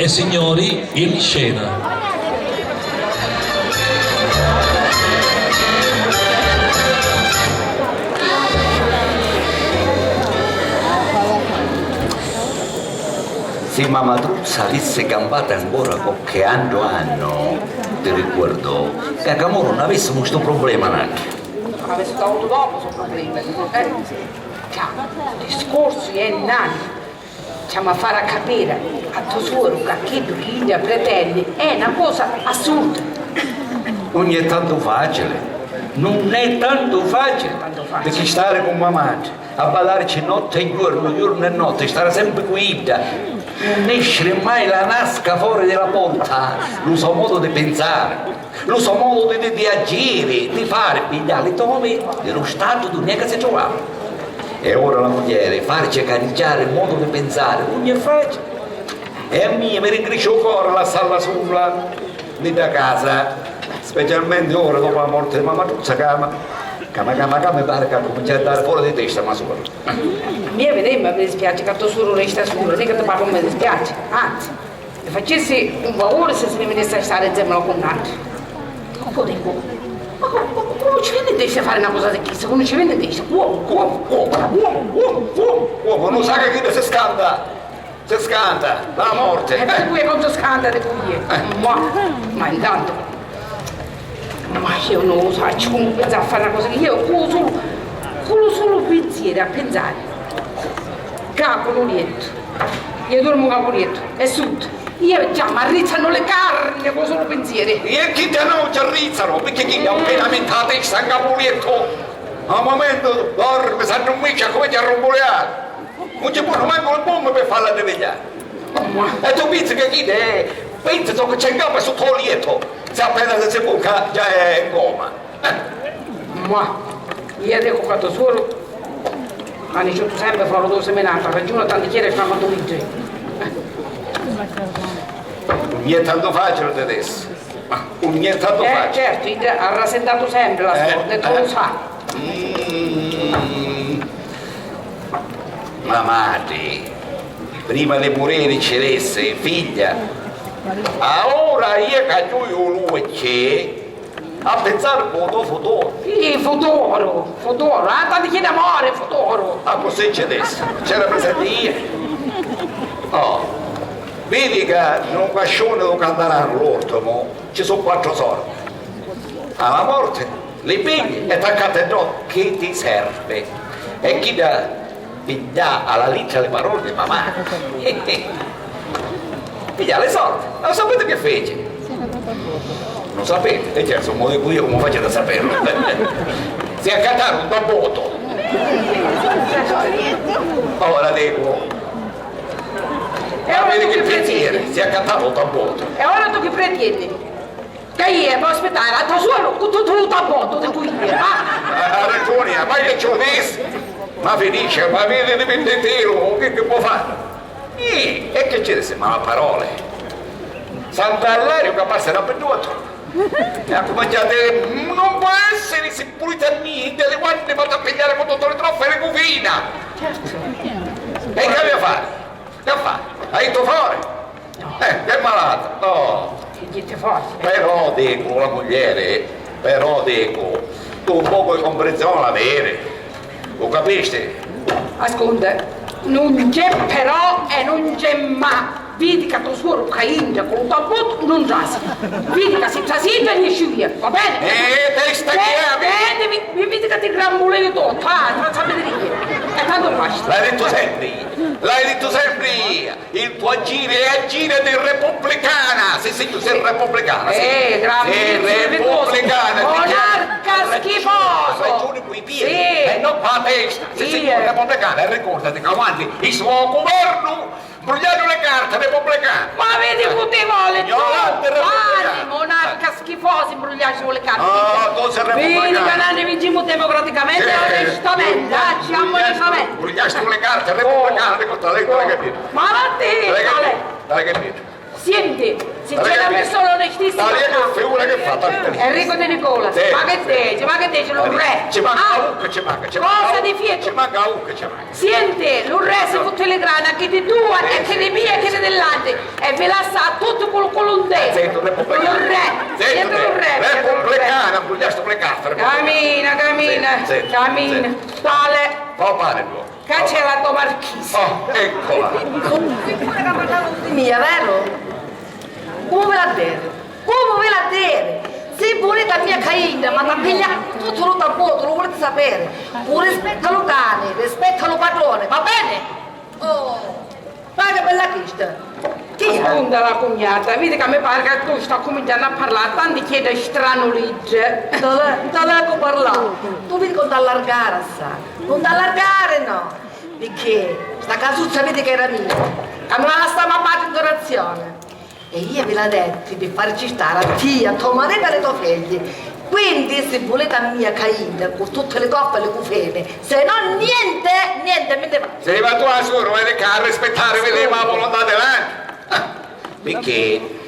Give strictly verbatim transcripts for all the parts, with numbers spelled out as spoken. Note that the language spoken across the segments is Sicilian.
E signori, in scena. Si mamma Truzza avissi campatu ancora qualche annu annu, ti ricordo ca camora nun avissimu stu problema nanchi. Avissi avutu dopu stu problema, eh? Ca, discorsu è nanni. Ci hamu a fari a capiri a to suoru ca chiddu chi idda pretenni è na cosa assurda. Nun è tantu facili, nun è tantu facili, tantu facili, picchì stari cu me matri, abballarici notti e jornu, jornu e notti, stari sempri cu idda, nun nesciri mai la nasca fori di la porta, lu so modu di pinsari. Lu so modu di, di, di agiri, di fari, pigghià li tomi di lu statu d'unni è ca si truvava. E ora la mugghieri, farci cangiari modu di pinsari, nun è facili. E a mia mi rigriscia u cori lassalla sula, nni dda casa, specialmenti ora dopu a morti di mamma Truzza, ca, ca, ca, ca mi pari ca accumincia a dari fora di testa ma sula. Mia videmma mi dispiaci ca to suoru resta sula, nica ti parru mi dispiaci, anzi. Mi facissi un favuri si si ni vinissi a stari nzemmula cu natri. Comu dicu? Ma comu, comu, comu ci veni in testa fari na cosa di chista? Comu ci veni in testa? Comu, comu, comu, comu, comu, comu? Comu? Nun sa ca chidda si scanta? Si scanta? La morti. E di cui è quantu scanta di cui è? Ma, ma intantu Ma iu nun lu sacciu comu pinsari a fari na cosa chi iu cu lu sulu, cu lu sulu pinzieru a pinsari ca cu lu liettu, iu durmu ca cu lu liettu e sutta, iu già m'arrizzanu li carni cu lu sulu pinzieru. E chidda no ci arrizzanu, picchì chidda appena metta la testa ncapu lu liettu, a un mumentu dormi, s'addummisci e accumincia a rumbuliari. Nun ci vonnu mancu li bombi pi falla addivigliari. E tu pinzi ca chidda è, pinzi zoccu c'è ncapu e sutta u liettu, si appena si bucca già è in coma. Eh. Ma iu dicu ca to suoru ha nisciutu sempri fora dû siminata, ragiuna tanticchieri e fama dû litri. Nun è tantu facili di dissi. Ma nun è tantu facili. Eh, certu, idda ha rasintatu sempri la sorti, e tu lu sai. Mm. Ma matri, prima di muriri, ci dissi: "Figghia, ora iu ca chiuiu l'uocchi, a pinsari pi u to futuru." Sì, futuru, futuru, ah, tanticchieri mori, futuru. Accussì ci dissi, c'era prisenti iu. Oh, vidi ca nni un casciuni dû cantararu l'ortu, mo. Ci su quattru sordi. A la morti li pigli e t'accatti ddo chi ti servi. E chidda pigghià a la littera li paroli di mamà. Pigghià li sordi. Ma sapiti chi fici? Nun sapiti? E certu, mo dicu iu, comu faciti a sapirlu? Si accattaru un tabbotu. Ora dicu, e ora vidi chi pinsiri, si accattaru un tabbotu. E ora tu chi pretinni? Ca iu m'aspittari a to suoru cu tuttu lu tabbotu di cu iu, ah! Ha ragiuni, ma chi ci lu dissi? Ma finisci, ma vidi di vinditiru, chi, chi pò fari? Ih, e chi ci dissi? Ma la paroli. Sant'Allariu ca passa dabbidduatu. E accumincia a diri: "Nun pò essiri, si puliti a mia, idda di quanni m'ha da pigghiari cu tutti li troffi di cufina." E chi avia fari? Chi fa? Hai tu fori? Eh, che malata! No! Chi jitti fori? Però dicu, la muglieri, però dicu, tu un pocu di comprensioni l'aviri. Lu capisti? Ascunta, nun c'è però e nun c'è ma. Vidi ca to suoru ca intra cu lu tabbotu nun trasi. Vidi ca si trasi intra nesciu iu, va beni? Eh, testa chiavi! Vedi, mi, mi vidi ca ti grambuleju tuttu, ah, tra sapitiri iu. E tantu basta. L'hai dittu sempri, l'hai dittu sempri iu. Il tuo agire è agire di repubblicana! Sì, sì, tu sei repubblicana, sì. Eh, grandi, sì, repubblicana, sì, monarca schifoso! Hai ragiuni cu i piedi, sì, e non cu la testa. Sì, sì, repubblicana, e ricordati ca quannu i so a guvernu, mbrugliaru le carte repubblicane. Ma vidi cu ti voli, tu! Ignorante repubblicana. Monarca schifosi, mbrugliaci cu li carti. Ah, tu sei repubblicana. Vidi ca nanni vincimu democraticamenti e onestamenti, ah, ci amu onestamenti. Mbrugliasti cu li carti repubblicane, ricorda, l'hai capito? Ma vatti, l'hai capito? L'hai capito? Senti, si c'è na persona onestissima ccà. Enrico De Nicola, ma che dici, ma che dici, lu re? Ci manca la vucca, ci manca, ci manca. Cosa di fiettu? Manca la vucca ci manca. Sienti, lu re si futti li grana, chiddi tua e chiddi mia e chiddi di l'altri, e vi lassa a tutti cu lu culu 'n denti. Zittu, Repubblica. Lu re, sienti lu re, sienti lu re. Repubblicana, bugliastu le carte, Repubblica. Camina, camina, camina. Quale? Oh, pane, bro. Ca c'è la to marchisa. Oh, eccola. Pure ca parlava di mia, vero? Comu vi la diri? Comu vi la diri? Si vuliti a mia cainna, ma t'ha pigliatu tuttu lu tabbotu, lu vuliti sapiri? Cu rispettu a lu cani, rispettu a lu patroni, va beni? Oh, paga bella chista. Chi è? Ascunta la cugnata, vidi ca mi pari ca tu sta cuminciannu a parlari tanti chieddi stranuliddi. Talè, talè cu parla. Tu vidi cu t'allargari assai. Cu t'allargari no. Picchì sta casuzza vidi ca era mia. Ca mi la lassava a patri in donazioni. E io vi la detti pi farici stari a tia, a to maritu e a li to figli. Quindi, si vuliti a mia cainna cu tutti li coppi e li cufini, se no nienti, nienti mi ne va. Si va tu a suru, vedi ca a rispittari vi leva a volontà di l'anti. Ah, picchì?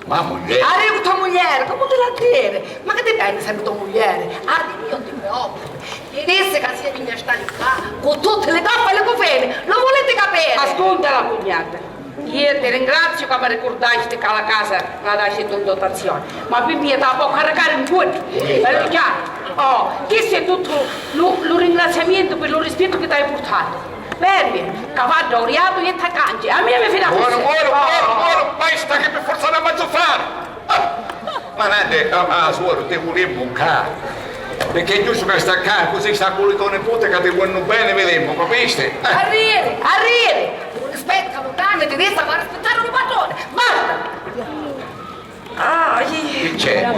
Ma muglieri. Arrivi cu to muglieri, comu ti la diri? Ma chi ti pensi sempri to muglieri? Ah, di mio ti preoccupi. Ti dissi ca si vegni a stari ccà cu tutti li coppi e li cufini, lu vuliti capiri? Ascunta la cugnata. Io ti ringraziu ca mi ricurdasti ca la casa la dasti tu in dotazioni, ma pi mia ti la po' carricari in cuddu. Bellu chiaru. Oh, chistu è tuttu lu, lu ringraziamientu pi lu rispettu chi t'hai purtatu. Fermi, ca vaddu a u riatu e t'accanci. A mia mi fida cusì. Buono, buono, buono, buono, basta che pi forza la faccio fare. Ah! Ma nanti, a, a suoru ti vulimmu ccà, picchì è giustu ca sta ccà, cusì sta cu li to niputi ca ti vonnu beni, vidimmu, capisti? Eh. Arriri, arriri! Nun rispetta lu cani, ti resta fari rispettari lu patroni! Basta! Ah, chi c'è?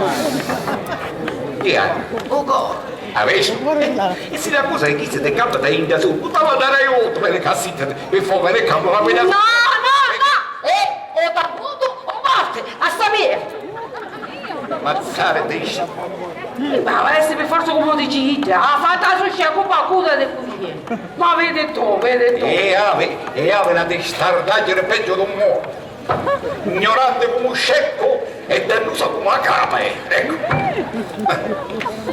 Chi ha? U cori. Avissi? E si la cosa è chi si ti capita in da su, u t'ava dari aiutu, vedi ca si ti, pi fo, vedi ca la vedi. No, no, no! Eh, o t'abbutu o morti, a sta mia! Mazzari dici. Ma avessi pi forza comu dici idda, ha fattu a so sciacupa cuda di cuglie. Ma vedi tu, vedi tu. E ave, e ave na testardagghia peggio d'un mortu. Ignorante comu sceccu e dannusa comu a capa, eh. Ecco.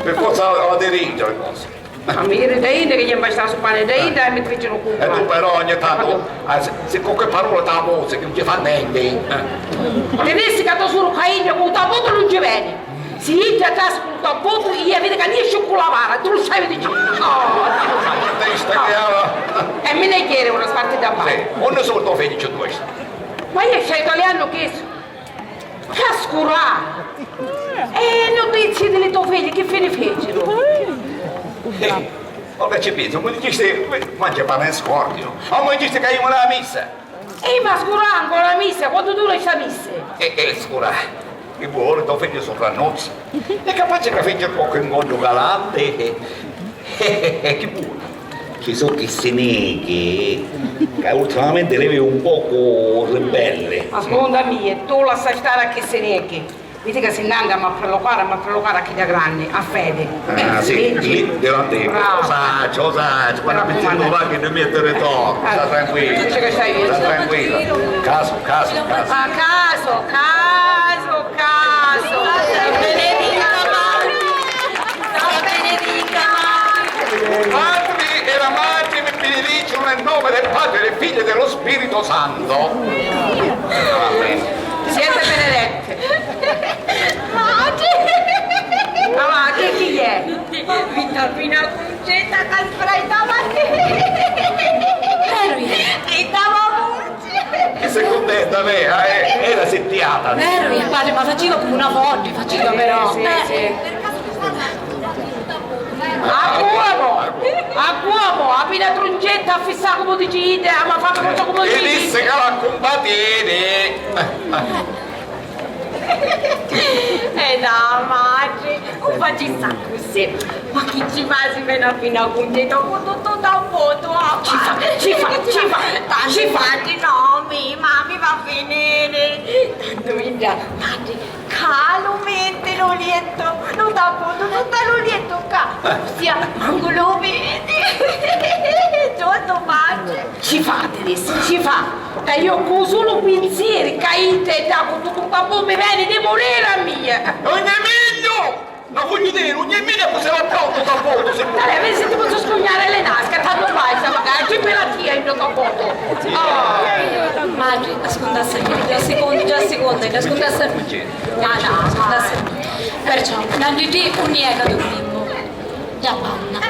Pi forza aveva di ridere, cosa. Ma mi ridi idda chi gli impastava su pani, idda e mi tricinu cu. E tu però ogni tantu, ah, se, se qualche parola ti la pozzi, che non ci fa niente. Eh. Ti dissi ca to suru cainna cu ta foto non ci veni. Si idda trasi cu ta foto, io vidi ca niesci cu la vara, tu lu sai di chi. Oh. Testa che ha. E mi ne chiede una spartita a mano. Sì, quando sono to figli c'è due? Ma io stai italiano che Ca scurà! E nutizii di li to figli chi fini feciru? Eh, ora ci penso, mi dicisti, ma c'è pane scordio. Ma mi dicisti ca io la missa. E ma scurà ancora la missa, quantu dura sta missa? E, e scurà, chi vuole, to figlio soprannozza. È capace che fece qualche ingoggio galante. Eh, eh, eh, chi vuoi? Ci so' chissi nichi ca ultimamenti li viju un pocu ribelli. Ascunta a mia, tu lassa stari a chissi nichi. Vidi ca si nn'anca m'ha prelocari, m'ha prelocari a chidda granni, a Fedi. Ah, sì, lì davanti. Brava. Lo sacciu, lo sacciu, quannu mi sento va che mi metto ritorno, sta tranquillo. Sta tranquillo. Casu, casu, casu. Ah, casu, casu. Casu, casu. Benedicta Maria. Patri e la Matri vi benedicinu nel nome del Padre, del Figlio e dello Spirito Santo. Amen. Siete benedette. Matri! Ma va, che chi è? Vita fino a Cuncetta che sbraitava. Vita Maria! Chi si cuntenta, vera, eh? Era settiata. Vero, il padre, ma faceva come una foggia, faceva però. Sì, sì. A cuomo! A cuomo! Appena Truncetta a fissà come dicite, ma fa come dicite. E disse che la combattete. E da madre, non faccia così. Ma chi ci fa si vene appena Cuncetta con tutto da foto? Ci fa, ci fa, ci fa, ci fa. Tanti no, mi, ma mi va a finire. Tanto mi già, madre, ca lu metti lu liettu, lu tappu, tuttu lu liettu ccà, ossia, mancu lu vidi. Tuttu pace. Ci fa, Teresa, ci fa. Ca io cu sulu pinsieri ca ite e dda cu tuttu tappu mi veni di muriri a mia. Non è meglio! Ma voglio dire, ogni mille cosa va pronto, sta foto, se può. Allora, vedi se ti posso scugnare le nasche, tanto Matri, ascuntassi a mia, già seconda, già seconda, ascuntassi a mia. Ah, no, ascuntassi a mia. Perciò, nannu di unni è ca durmimmu? Già banna.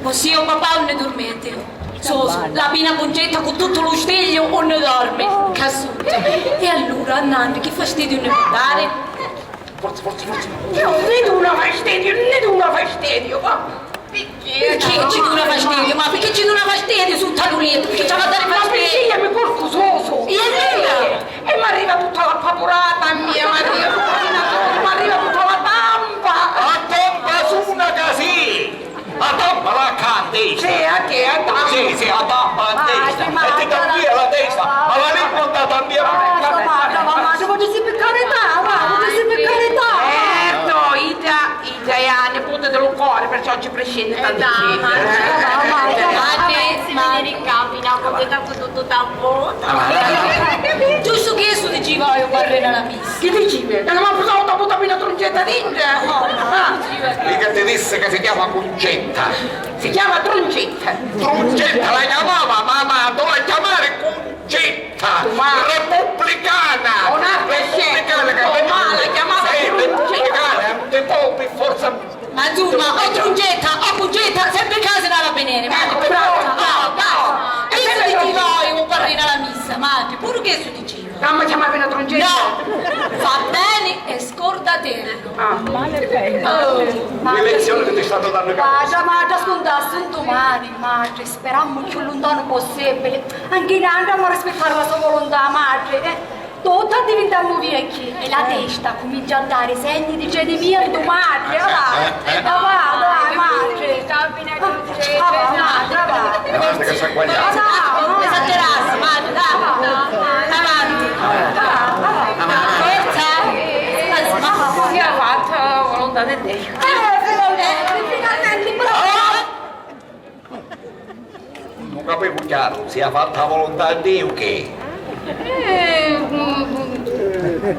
Così o papà unni durmiti? Sosu, la pina Cuncetta cu tuttu lu stigliu unni dormi? Ca sutta. E allura, nannu, chi fastidiu unni può dari? Forza, forza, forza. Io non ne do una fastidio, non ne do una fastidio, ma perché? Perché ci duna fastidio? Ma perché ci duna fastidio sutta lu liettu? Perché ci ha da dare fastidio? Ma perché io mi porco soso? E allora? E mi arriva tutta la papurata mia, mi arriva tutta la, mi arriva tutta la tampa. A tampa suna ca sì! A tampa la cantista! Sì, a che? A tampa? Sì, sì, a tampa a testa! E ti tambia la testa! Ma la lingua andata via! Basta, basta, basta, ma si piccare, va, va, si piccare, va! Certo, ita Ita è a niputi di lu cori, perciò ci prescindi tantu. Eh, dai, ma, ma, ma, ma, ma, ma, si rincamina, poi tantu tuttu tampu. Giustu chistu diciva io, parrina la missa. Chi dicivi? E non mi ha portato a buttare una truncetta dentro? Ah. Mica ti dissi che si chiama Cuncetta. Si chiama Truncetta. Truncetta la chiamava, ma, ma tu la chiamare Cuncetta. Cuncetta, repubblicana, repubblicana, sì, repubblicana, ma la chiamava Cuncetta. Repubblicana, non ti può per forza. Ma insomma, o Truncetta, o Cuncetta, sempre in casa dalla Benere, ma brava, brava, brava. E se diceva io, un parrino alla missa, ma pure che si diceva. Non mi chiamare una Truncetta? No, va bene e scordatelo. Ah. L'elezione che ti stanno dando. Guarda, ma ti ascoltassi un domani, ma Sperammu cchiù luntanu possibili, anch'inanti amu a rispettari la so volontà, matri, eh. Tutti addivintammu viecchi e la testa cumincia a dari segni di cedimientu, matri, avà, avà, avà, matri. Avà, matri, avà. Guarda che s'ha sbagliato. Avà, matri. Avanti. Forza. Chi ha fatto la volontà di Dio? Eh, finalmente, finalmente, bravo. Nun capivu chiaru, si ha fatta a volontà di Diu che. Eh, mm, eh,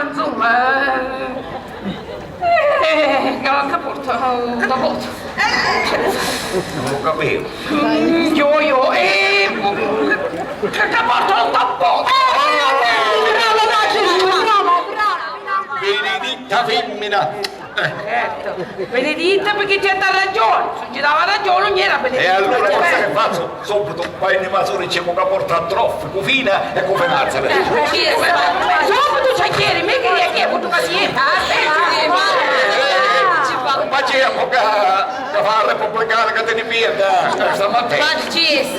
insomma, eh, eh, che, che porta un capotu. Nun capivu. Mm, io, io, eh, che, che porta un capotu. Eh, brava, brava, brava, brava. Beneditta femmina. Certo, beneditta perché ti dà ragione, se non ci dava ragione non era beneditta. E allora cosa che faccio? Subito, poi ne va su, dicevo che porta a troppo, cufina e cufinazza. Subito c'è ieri, mi che che vuoi che sia? Ma c'è poca da fare repubblicana che te ne pierda, stamattina. Ma ci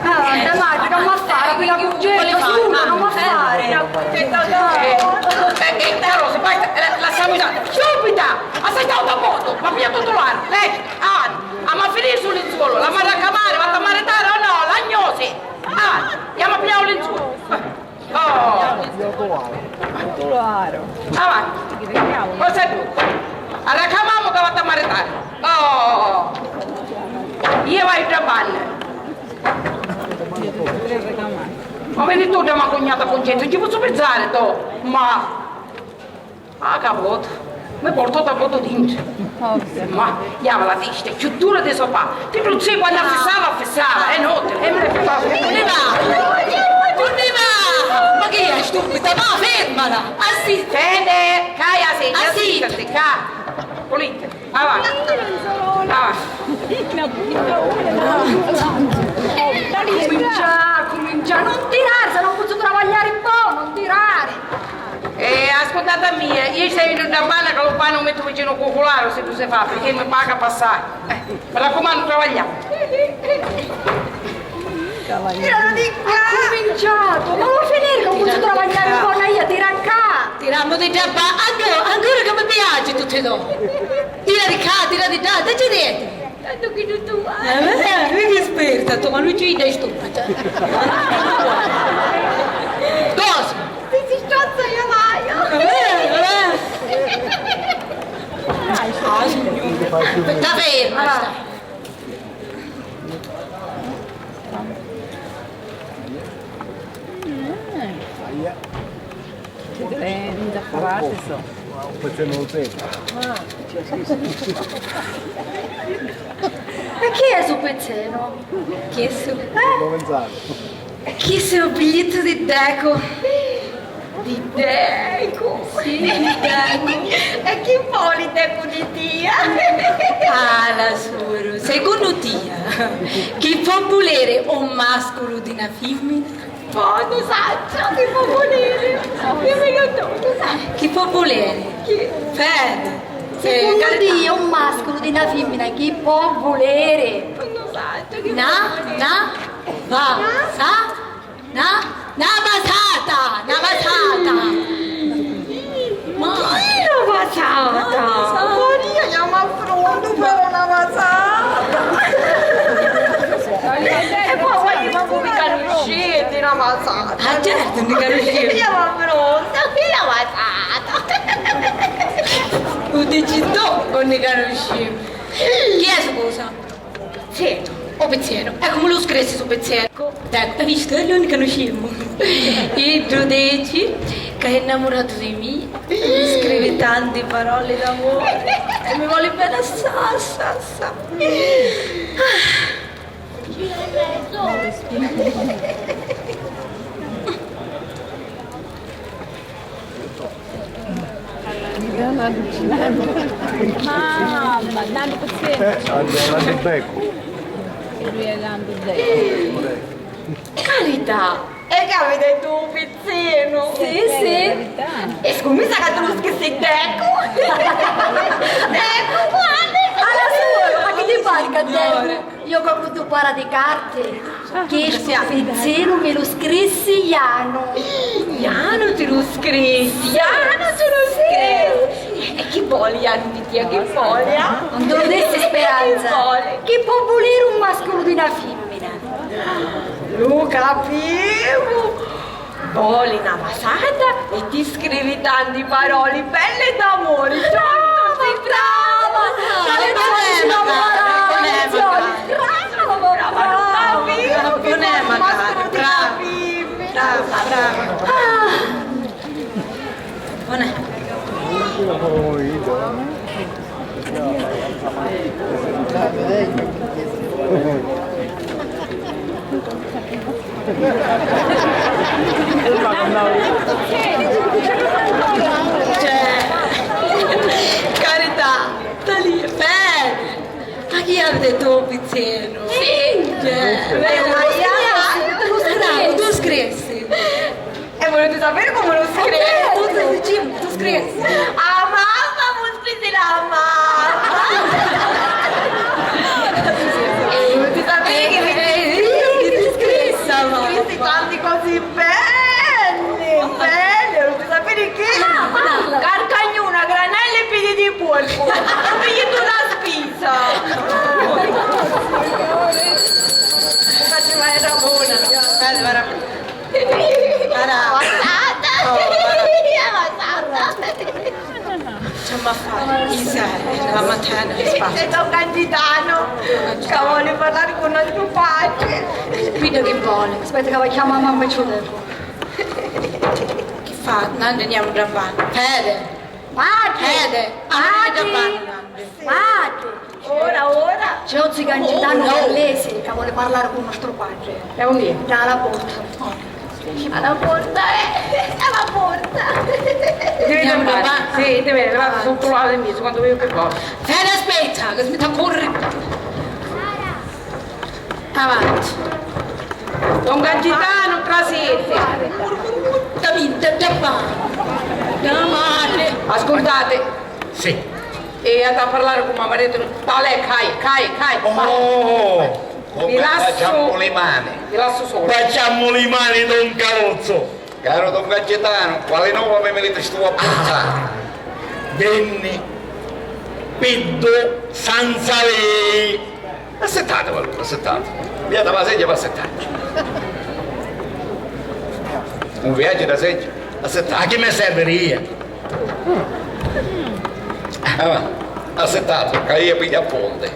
Ah, da matri, non mi fare, quella Cuncetta, scusa, non mi fare. Eh, eh, eh, Carosi, basta, eh, lasciamo stare. Subito! Aspettavo da poco, ma pigliato tutto l'anno. Lei, ah, ma finire sul lenzuolo, la mi raccomando, vado a maritare o no? La gnosi. Ah, andiamo a pigliare un lenzuolo. Oh! Avanti! Cosa è tu? Arracamamu ca vatti a maritari! Oh! Io vaiu dda banna! Ma veni tu dda ma cugnata Cuncetta, ci pozzu pinsari tu? Ma Ah, ca vota! Mi portò da voto dintra! Ovvio. Ma, java la testa, cchiù dura di sopà! Ti lu zì quannu affissava, affissava, è inutile! E mi ne fissava. Unni va? Unni va? Ma chi è stupida? Ma fermala! Assisti! Fede, ca ia sedi, assisti, ca! Pulite, avanti! Avanti! Cumincia, cumincia, non tirarsi, non posso travagliare un po', non tirare! E ascutati a mia, io staiu dda banna ca lu pani u mettu vicinu cu culari, si tu si fa, pirchì mi paga passai. Eh, mi raccumannu, travagliamu. Accuminciatu! Ma lu finiri ca pozzu travagliari un po', na ia, tira ccà! Tirammu di dda ba-, ancu-, ancora ca mi piaci tutti e dui! Tira di ccà, tira di ddà, deciditi! Tantu chi non tu vai. Eh, eh, vedi, sperta, tu, ma lui ci dai stupida. Cosa? Se si strozza io vado. Eh, eh. Sta ferma, sta. Eh, indaffarati so. Perché non lo sento? Ah. E chi è su pezzenu? Chi è su? Eh? Chi è su bigliettu di Deco? Di Deco? Sì, di Deco. E chi voli Deco di tia? Ah, la suru, secunnu tia, chi po' vuliri un masculu di na fimmina? Boh, nun sacciu chi po' vuliri. Dimmi tu, nun sacciu. Chi po' vuliri? Chi? Fede. Secunnu tia un masculu di na fimmina chi po' vuliri? Nun sacciu chi po' vuliri. Na, na, va, sa, na, na vasata, na vasata. Ma chi è na vasata? Maria, chiama pronto per una vasata. E poi voi manco mi canusciti, una vasata. Ah, certo, mi canusciti. Chiama pronto, chi è na vasata? Lu dici tu, non ne canusciti. Chi è, scusa? Pizzeru, o pizzeru, e comu lu scrissi su pizzeru? Ecco, hai visto? È l'unico che conosciamo. Iddu dici ca è innamoratu di mia, mi scrivi tanti paroli d'amore e mi voli bene assai, assai, assai. Mamma, Nanni Pezzenu. Eh, Nanni Beccu. Lui è Nanni Beccu. Carità, e capita tu, Pezzenu? Sì, sì. E scummissa ca tu lu scrissi Deco. Deco, quantu? Alla sua, ma chi ti pari ca Deco? Io comu du para di carti, chi stu pizzinu mi lu scrissi Janu. Janu ti lu scrissi, Janu ti lu scrissi. E chi voli Janu di tia, chi voli, ah? Non ti lu dissi, Speranza. Chi voli? Chi po' vuliri un masculu di na fimmina? Lu capivu! Voli na vasata e ti scrivi tanti paroli belli d'amuri. Brava, brava! Brava, brava! Brava, brava! Brava, brava! Brava, brava! Ah. Buona. Cioè, carità, talì, bene. Ma chi avete tu, Pizzenu? Sì. Cioè, beh, ma io, tu scrissi. E vuliti sapiri comu lu scrissi? Tu, tu, tu, tu scrissi. A mamma, mu scrissi la mamma. E vuliti sapiri chi mi scrissi? Scrissi tanti cosi belli, belli. Vuliti sapiri chi? Carcagnuna, granelli e pidi di porcu. Un bigliettu da spisa. Facciamo la bona. Bella, bella. Avanzata! Oh, avanzata! C'è ma fare? Isa, la mattina. Se tocca a Gitano, che vuole parlare con nostro padre. Quindi che vuole? Aspetta che va a chiamare mamma e ci lo dico. Che fa? Non andiamo da Fede. Padre! Fede! Padre! Padre! Ora, ora! C'è un zigangitano gallese che vuole parlare con nostro padre. E undi è? Da la porta. A la porta, eh! A la porta! Ti vedi un po'? Sì, ti vedi, va sotto la mia, secondo me che cosa. Fede, aspetta, che mi sta correndo. Avanti. Don Gangitano, trasiti. Capito? Che fa? Che male. Ascoltate. Sì. E ha da parlare con mamma, ha detto, "Talè, cai, cai, cai." Oh, come vi lascio, facciamo le mani? Vi lascio solo. Facciamo le mani, don Calozzo. Caro don Gaetano, quali nova mi veniti stu a purtari? Venni Piddu Sanzalei. Assittati allura, assittati. Via da la seggia, va assittati. Un viaggio da seggia, assittati. A chi mi servi io? Ah, assittati, ca io piglio appunti.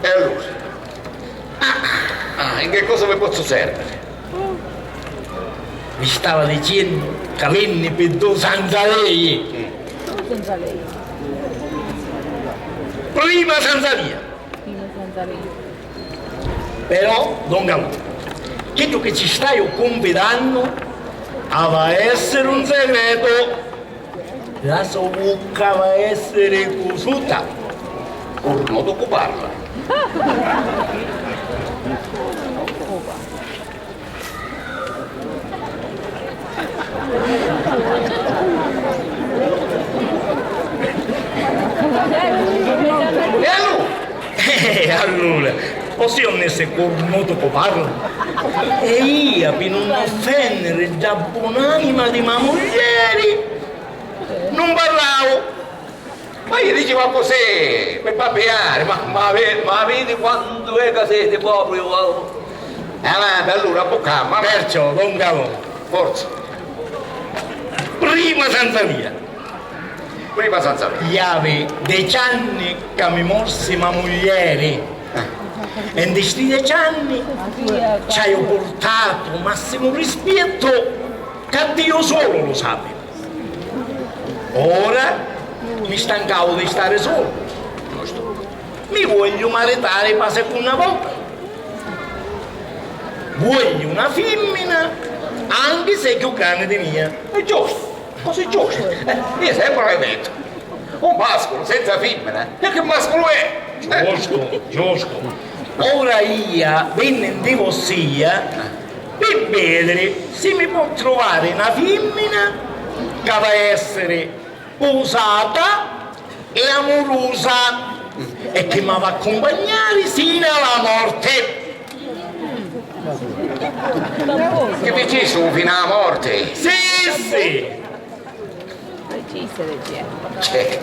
E allora? Ah, in che cosa vi posso servire? Mi stava dicennu ca vinni pi du sanzalei. Mm. Prima sanzalia. Però, don Galù, chiddu chi ci staiu cunfidannu ava essiri un segretu. La so vucca ava essiri cusuta. Curnutu cu parla. E allura? Eh, allura, o si onn'essi curnutu cu parla? E ia, pi nun offenniri dda bun'anima di ma muglieri, nun parrau. Ma iu diciu accussì, pi babbiari, ma, ma vi-, ma vidi quantu è ca siti propriu, oh. Avanti, allura, abbuccammu, avanti. Perciò, don Galù. Forza. Prima sanza mia. Prima sanza mia. Iavi deci anni ca mi morsi ma muglieri. Eh. E nti sti deci anni ci haiu purtatu massimu rispiettu ca Diu sulu lu sapi. Ora mi stancau di stari sulu. Mi vogliu maritari pa secunna vota. Vogliu na fimmina, anchi s'è cchiù granni di mia. È giustu, cosi giusti. Eh, io sempre l'haiu dettu. Un masculu senza fimmina, e che masculu è? Eh. Giustu, giustu. Ora ia vinni nti vossia pi vidiri si mi pò truvari na fimmina ca va essiri pusata e amurusa e chi m'ava accumpagnari sinu a la morti. Chi dicisti, finu a la morti? Sì, sì. C'è. C'è.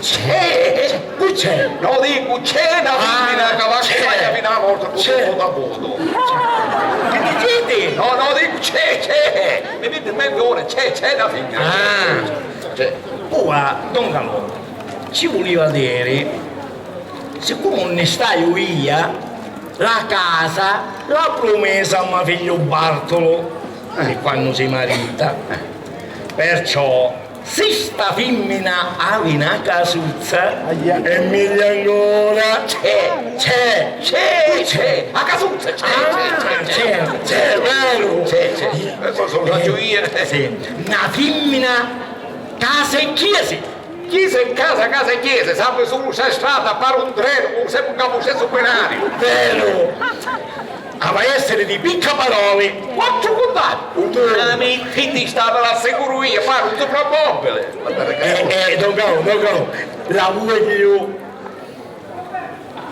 C'è. Cu c'è? No, dicu, c'è na fimmina ca va accumpagna finu a la morti cu votu a votu. Chi diciti? No, no, dicu, c'è, c'è. Mi veni in menti ora, c'è, c'è na fimmina. Ah. Cioè, ora, don Calò, ci vuliva diri, siccomu unni staiu ia, la casa l'ha prumesa a ma figliu Bartulu, eh, di quannu si marita. Eh. Perciò, si sta fimmina havi na casuzza, aia, è megghiu ancora. C'è, c'è, c'è, c'è, a casuzza c'è, ah, c'è, c'è, c'è, c'è, veru? C'è, c'è. Eh, so, so, l'agghiu io. Sì. Na fimmina Casa e chiesi! Chiesa e casa, casa e chiesa, sapi sulu sta strata, pari un trenu, semu ncapu stessu binariu. Veru! Ava essiri di picca paroli. Quattru cuntati! Una mi fiti stata l'assicuru io, pari un suprammobili. Eh, eh, don Galò, don Galò, la vuoi più?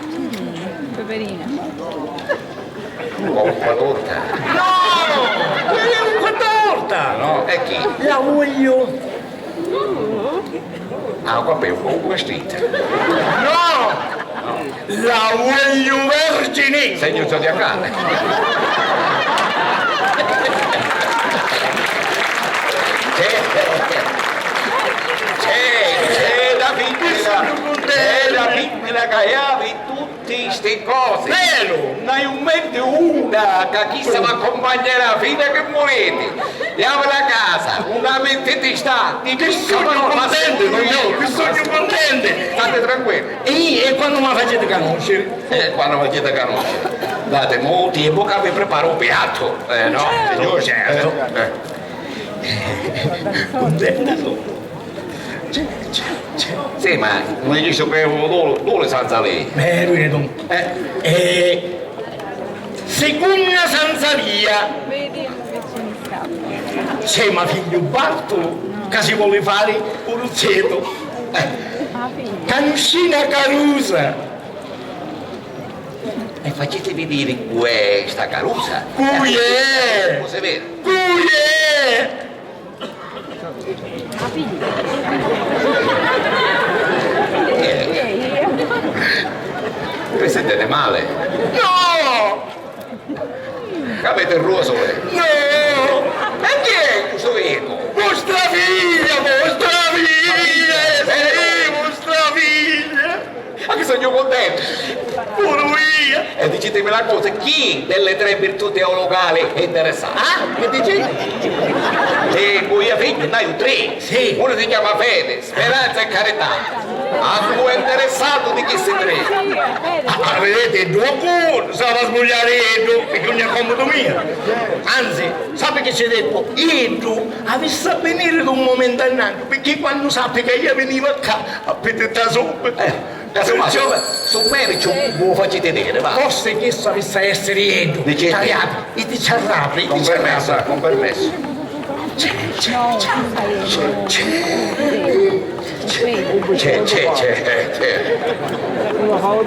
Mm, peperina. Qualunqua torta? No! Qualunqua torta! No, e chi? La voglio. Ah, vabbè, un vestito. No! La voglio vergine! Segno zodiacale. C'è, c'è, c'è la femmina, c'è la femmina che havi tutti sti cosi. Veru! N'haiu in menti una ca chissa v'accumpagnerà finu a chi muriti. Iavi la casa, una mentiti sta, di chi sugnu cuntenti, no, chi sugnu cuntenti. Stati tranquilli. E, e quannu ma faciti canusciri? E quannu ma faciti canusciri? Dati mu tempu ca vi priparu u piattu, eh, no? Certu. Certu. Eh. Cuntenti sugnu. Sì, ma mi dici che duri, duri sanza lei? Veru, veru. Eh, eh, secunna sanza via. C'è ma figliu Bartulu ca si voli fari u ruzzetu. Eh, canuscina carusa. E faciti vidiri cu è sta carusa. Cu è? Cu si vedi? Cu è? Eh. Che sentite male? No! Capite rosole? No! E chi è stu vecu? Vostra figlia, vostra figlia! Eh, sì, vostra figlia! Ma chi sugnu cuntentu! Puru io! E dicitimi na cosa, chi delle tre virtù teologali è interessato? Ah? Chi dici? Sì, cu io figghi n'haiu tri. Sì. Uno si chiama fede, speranza e carità. A cu è nteressatu di chisti tri? Ah, viditi, iddu cu s'havi a sbugghiari iddu, picchì nun è commudu mia. Anzi, sapi chi ci dicu? Iddu avissi a viniri d'un mumentu a n'àutru, picchì quannu sapi ca iu vinivu ccà, appititta subitu. Eh, casumai, su, su merici u faciti diri, va. Forsi chissu avissi a essiri iddu. Diciti? Taliati, i ti ci arrapri, i ti ci arrapri. Con permessu, con permessu. C'è, c'è, c'è, c'è. C'è, c'è, c'è, c'è. Oh,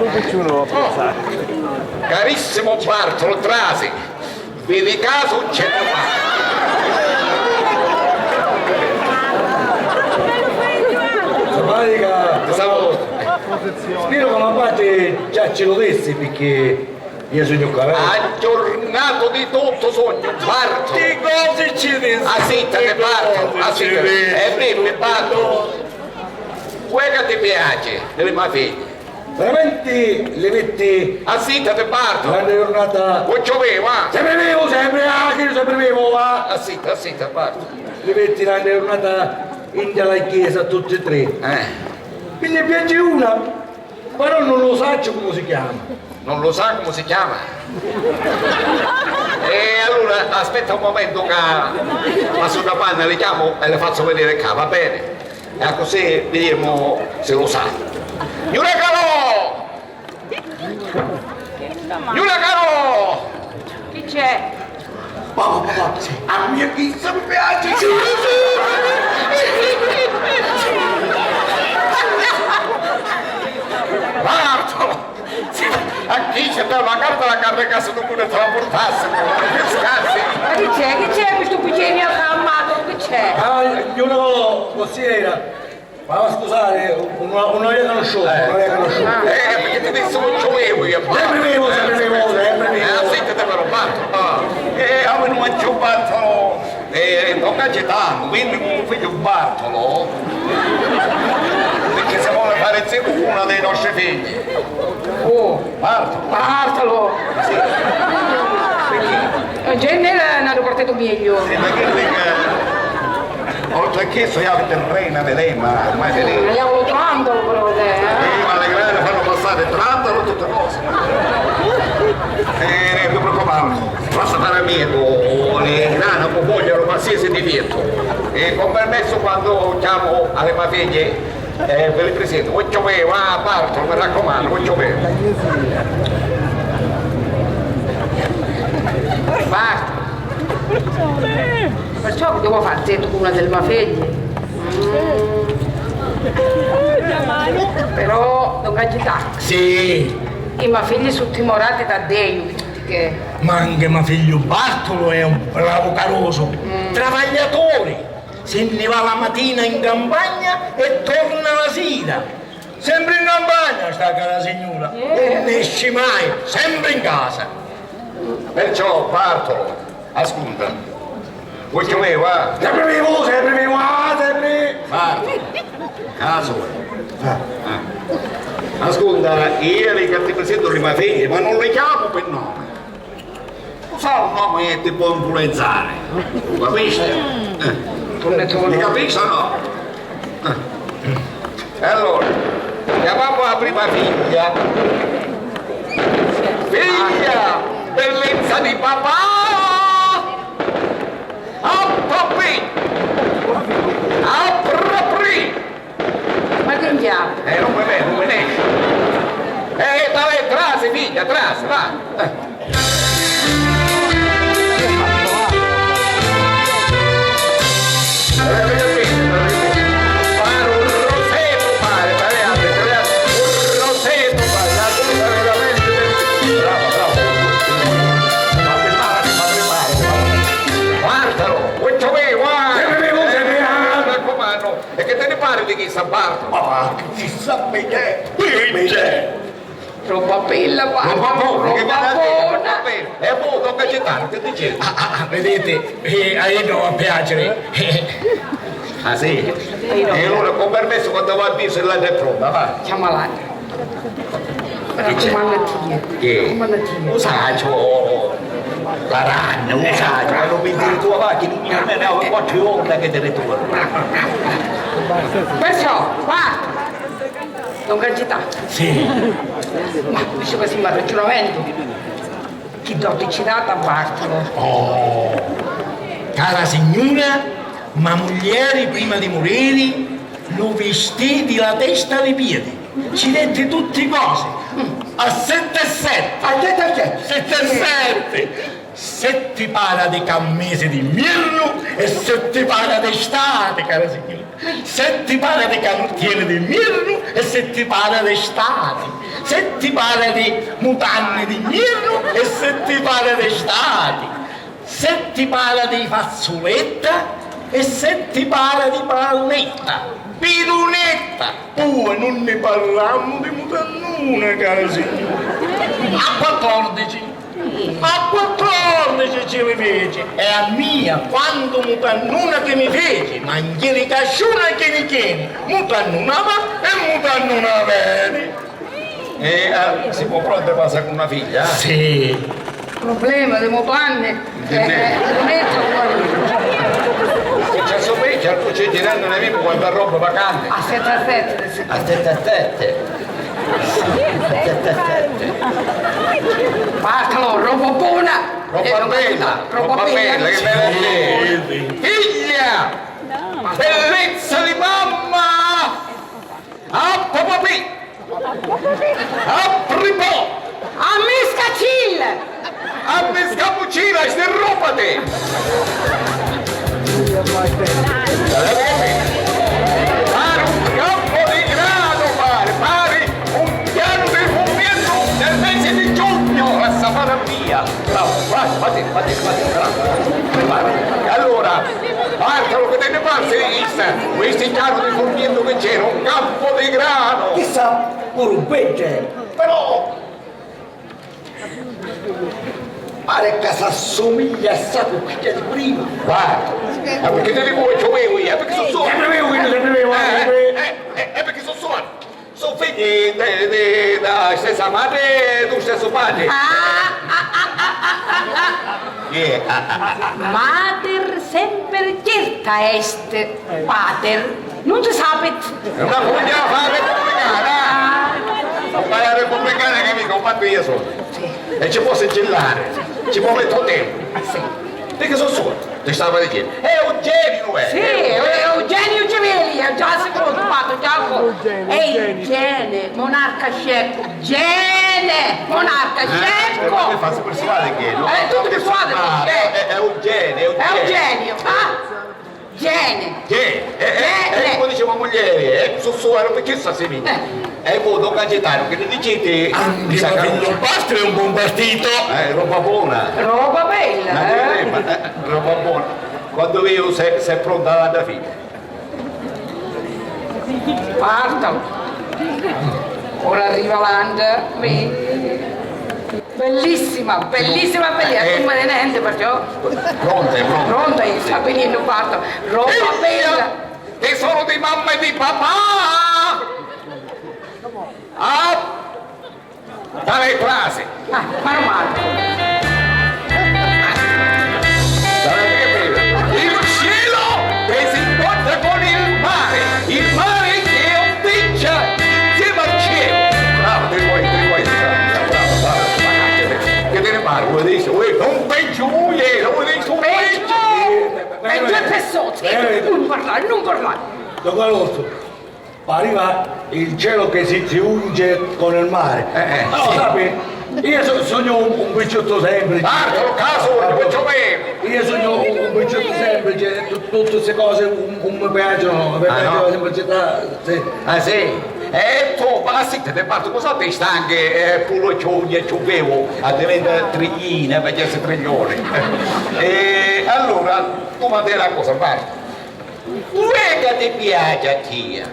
carissimu Bartolo, trasi. Vidi casu c'è. Spiro, ma pati già ci lu dissi, picchì Iu sugnu Carè. Agghiurnatu di tuttu sugnu, Bartolo. Tutti cosi ci dissi. Assittati, Bartolo, assittati. E dimmi, Bartolo, cu è ca ti piaci di li me figli? Veramenti li vitti. Assittati, Bartolo. Granni jurnata. Cu ci vivi, va? Sempri vivu, sempri, ah, chi sempri vivu, va. Assitta, assitta, Bartolo. Li vitti granni jurnata in la chiesa tutti e tri. Eh. Mi nni piaci una. Però non lo saccio come si chiama. Non lo sa come si chiama? E allora aspetta un momento ca passu da panna, li chiamo e li fazzu vedere ccà, va bene? E accussì vidimu si lu sa. Gnuna Carò! Gnuna Carò! Chi c'è? Papà, papà, a mia chissa mi piaci! Bartolo! A chi ci dà una carta la carta che se tu pure te la portassi, scherzi! Ma chi c'è? Chi c'è questo cucchiaino affamato? Chi c'è? Ah, io no, così era. Ma scusate, non, non l'aveva conosciuto, non l'aveva conosciuto. Eh, perché ti pensi che ci volevo io? Sempre vivo, sempre vivo, sempre vivo. Eh, sentite però, Bartolo. Ah. Eh, avevamo un giubbotto, eh, non c'è tanto, quindi un figlio Bartolo, perché se vuole fare zio con uno dei nostri figli. Oh, Bartolo. Bartolo! Sì. Perché? Non c'è nera, n'hanno portato meglio. Sì, ma che dica? Oltre a questo, io avete reina di lei, ma mai di lei. Ma io lo tanto, però, eh. Sì, ma le grane fanno passare tanto tutte cose. Eh, non mi preoccupare, basta fare a mia, le grane, un po' vogliono qualsiasi difetto. E con permesso, quando chiamo alle mafie, eh, ve li presento. Voi ci voi, va, parto, mi raccomando, voi ci voi. Basta. Perciò che devo fare zitto con una delle mafie? Mm. Però non agitare. Sì. I ma figli sono timorati da Dio, che... Ma anche ma figlio Bartolo è un bravo caroso, mm, travagliatore. Si nni va la matina in campagna e torna la sira. Sempre in campagna sta cara signora. Eh. Non esci mai, sempre in casa. Perciò, Bartolo, ascolta. Vuoi che me va? Sempre vivo, sempre vivo, ah, sempre. Bartolo, caso. Ah. Ah. Ascolta, io le che ti presento le mafie, ma non le chiamo per nome. Lu sa un nomu e ti pò nfluenzari, capisci? Eh. Mi capisci o no? Eh. E allora, chiamammu a prima figlia. Figlia, bellezza di papà! Appapi! Apprapri! Ma che diavolo? Eh, non mi vede, non mi nesce. Eh, dai, trasi, figlia, trasi, va. Eh. Pare un roseto, pare, pare, pare, pare un roseto, pare, la cosa veramente. Bravo, bravo. Ma prepara, ma prepara, guarda. Guardalo, guarda, guarda. Eh, mi raccomando. E che te ne pari di chissa Bartolo? Ma va, che ci sta bene? Bene! Troppa bella, va. Troppa bona, che bella, troppa bona. E mo tocca accettare, che dici? Ah, ah, ah, vedete, eh, a io va a piacere. Ah, sì? E allora, con permesso, quando va a dire se l'altra è pronta, va. Chiamala. Raccumannu a tia. Chi? Raccumannu a tia. Lu sacciu, la ragna, lu sacciu, quannu mi diri tu, va, chi nun mi armena quattru jorna che ti ritorna. Perciò, va! Don Cagità. Sì. Ma dici così, ma ragionamento. Chi doti ci data a Bartolo? Oh, cara signura, ma muglieri prima di muriri lu vistì di la testa ai piedi. Ci detti tutti cosi. A sette e sette. A sette e sette. Sette e sette. Setti para di cammisi di mirnu e setti para di stati, cara signura. Setti para di canuttieri di mirnu e setti para di stati. Setti para di mutanni di mirnu e setti para di stati. Setti para di fazzuletta e setti para di palletta. Pirunetta! Poi nun ni parrammu di mutannuna, cara signura. A quattordici. A quattordici ci li feci, e a mia quantu mutannuna chi mi feci, ma nchini casciuna chini chini, mutannuna va e mutannuna veni. E ah, simu pronti pâ secunna figlia? Sì. Problema di mutanni. Di me. Eh, non è problema. Che ci assomiglia, tu ci tiranno nemico quando roba vacante. A sette a sette. A sette a sette. A sette a sette. Bartolo, roba bona. Roba bella, roba bella, che bella. Figlia! Bellezza di mamma! A papà! A pripò! A miscacil! A miscapucina, stirrupati! Pari un campo di grano, pari, pari un piano di fumietto nel mese di giugno, lassa fare a mia. Bravo, bravo, fate, fate, fate, bravo. Bravo. E allora, Bartolo, che te ne pensi di questa? Questo è chiaro di forniendo che c'era un campo di grano. Chissà, pure un peggio, però pare che s'assomiglia assai a quella di prima. Guarda, ma perché te dico, ci avevo io, perché sono solo. Sempre avevo, sempre avevo, eh, eh, eh, eh, perché sono solo. So' figli di, di, da stessa madre e du stessu padre. Ah, ah, ah, ah, ah, ah, ah. Chi è? Ah, ah, ah, ah. Mater semper certa est, pater. Nun si sapit. È una figlia fa repubblicana, eh? Ah. Fa la repubblicana che mica ho fatto io solo. Sì. E ci può sigillare, ci può mettere tempo. Sì. Di chi so' suono? Ti stava dicendo. È Eugenio, eh! Sì, è Eugenio Civili, è già si preoccupato, già. È il gene, monarca scecco, gene, monarca scecco! Eh, mi faccio persuadere che, no? Eh, tu ti persuadi, ah, scecco. È, è Eugenio, è Eugenio. È Eugenio, ah! Gene. Che? Eh, eh, gene. Eh, come diceva muglieri, eh, su, su, era perché sta semina? Eh. E voi, don Cagitano, che ne dicete? Anche la figlio un pastro è un buon partito. Eh, roba buona. Roba bella, eh? Eh, ma, eh, roba buona. Quando vedo se, se è pronta la figlia. Parto. Ora arriva l'anda. Bellissima, bellissima, bellissima. Eh. Prima di niente, perciò. Pronta, è pronta. Pronta, sta venendo, parto. Roba bella. Tesoro di mamma e di papà! Ah! Dai, frase! Ah, ma non male. Il cielo che si incontra con il mare, il mare che ondeggia insieme al cielo. Bravo, te vuoi, te vuoi, bravo, bravo, bravo. Che te ne pare? Vuoi dire, vuoi, non penso, vuoi, vuoi dire, peggio! Peggio e peggio! Non parlare, non parlare! Don Carlozzo, arriva il cielo che si, si unge con il mare. Eh, eh, sì. No, sapi, io so-, sogno un, un picciotto semplice. Bartolo, caso, un picciotto. Io sogno un, un picciotto semplice, tu-, tutte queste cose un, un mi piacciono, mi piace la semplicità, sì. Ah, sì? E tu, ma sì, te parto, cosa ti stanche, eh, pure ciogna, ciuvevo, a diventa triglina, perché sei triglione. E allora, tu ma te la cosa, guarda. Uè ca ti piaci a tia?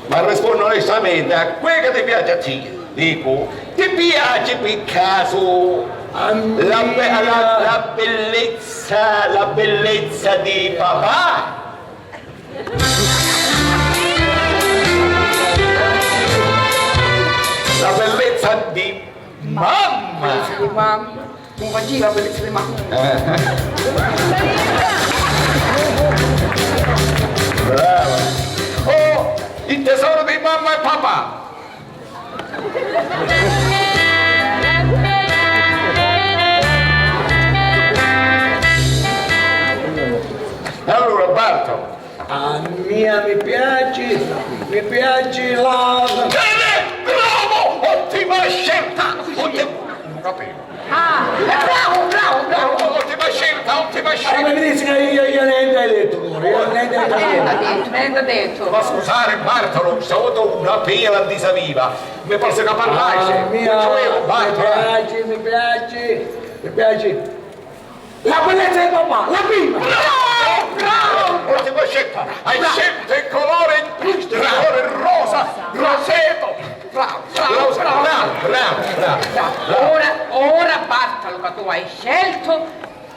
Ma risponnu onestamenti, a uè ca ti piaci a tia? Dicu, ti piaci pi casu la be-, la, la bellezza, la bellezza di papà? La bellezza di mamma! Bellezza di mamma. Comu facìa la bellezza di mamma? Eh. Brava. Oh, Il tesoro di mamma e papà! E allura, Bartolo, a mia mi piaci, mi piaci la... Bene! Bravo! Ottima scelta! Ottima... Non capivo. Ah, bravo, bravo, bravo! Ottima scelta, ottima scelta! Ma mi dici che io, io niente hai detto, io niente hai detto. Niente ha detto, niente ha detto. Ma scusate, Bartolo, stavolta una pela di saviva. Mi pensi ca parraci? Ah, mia, mi piaci, mi piaci, mi piaci. La bellezza di papà, la prima! Bravo! Bravo! Ottima scelta! Hai scelto il colore giusto, il colore rosa, roseto! Bravo, bravo, bravo, bravo, bravo, bravo. Ora, ora, Bartolo, che tu hai scelto,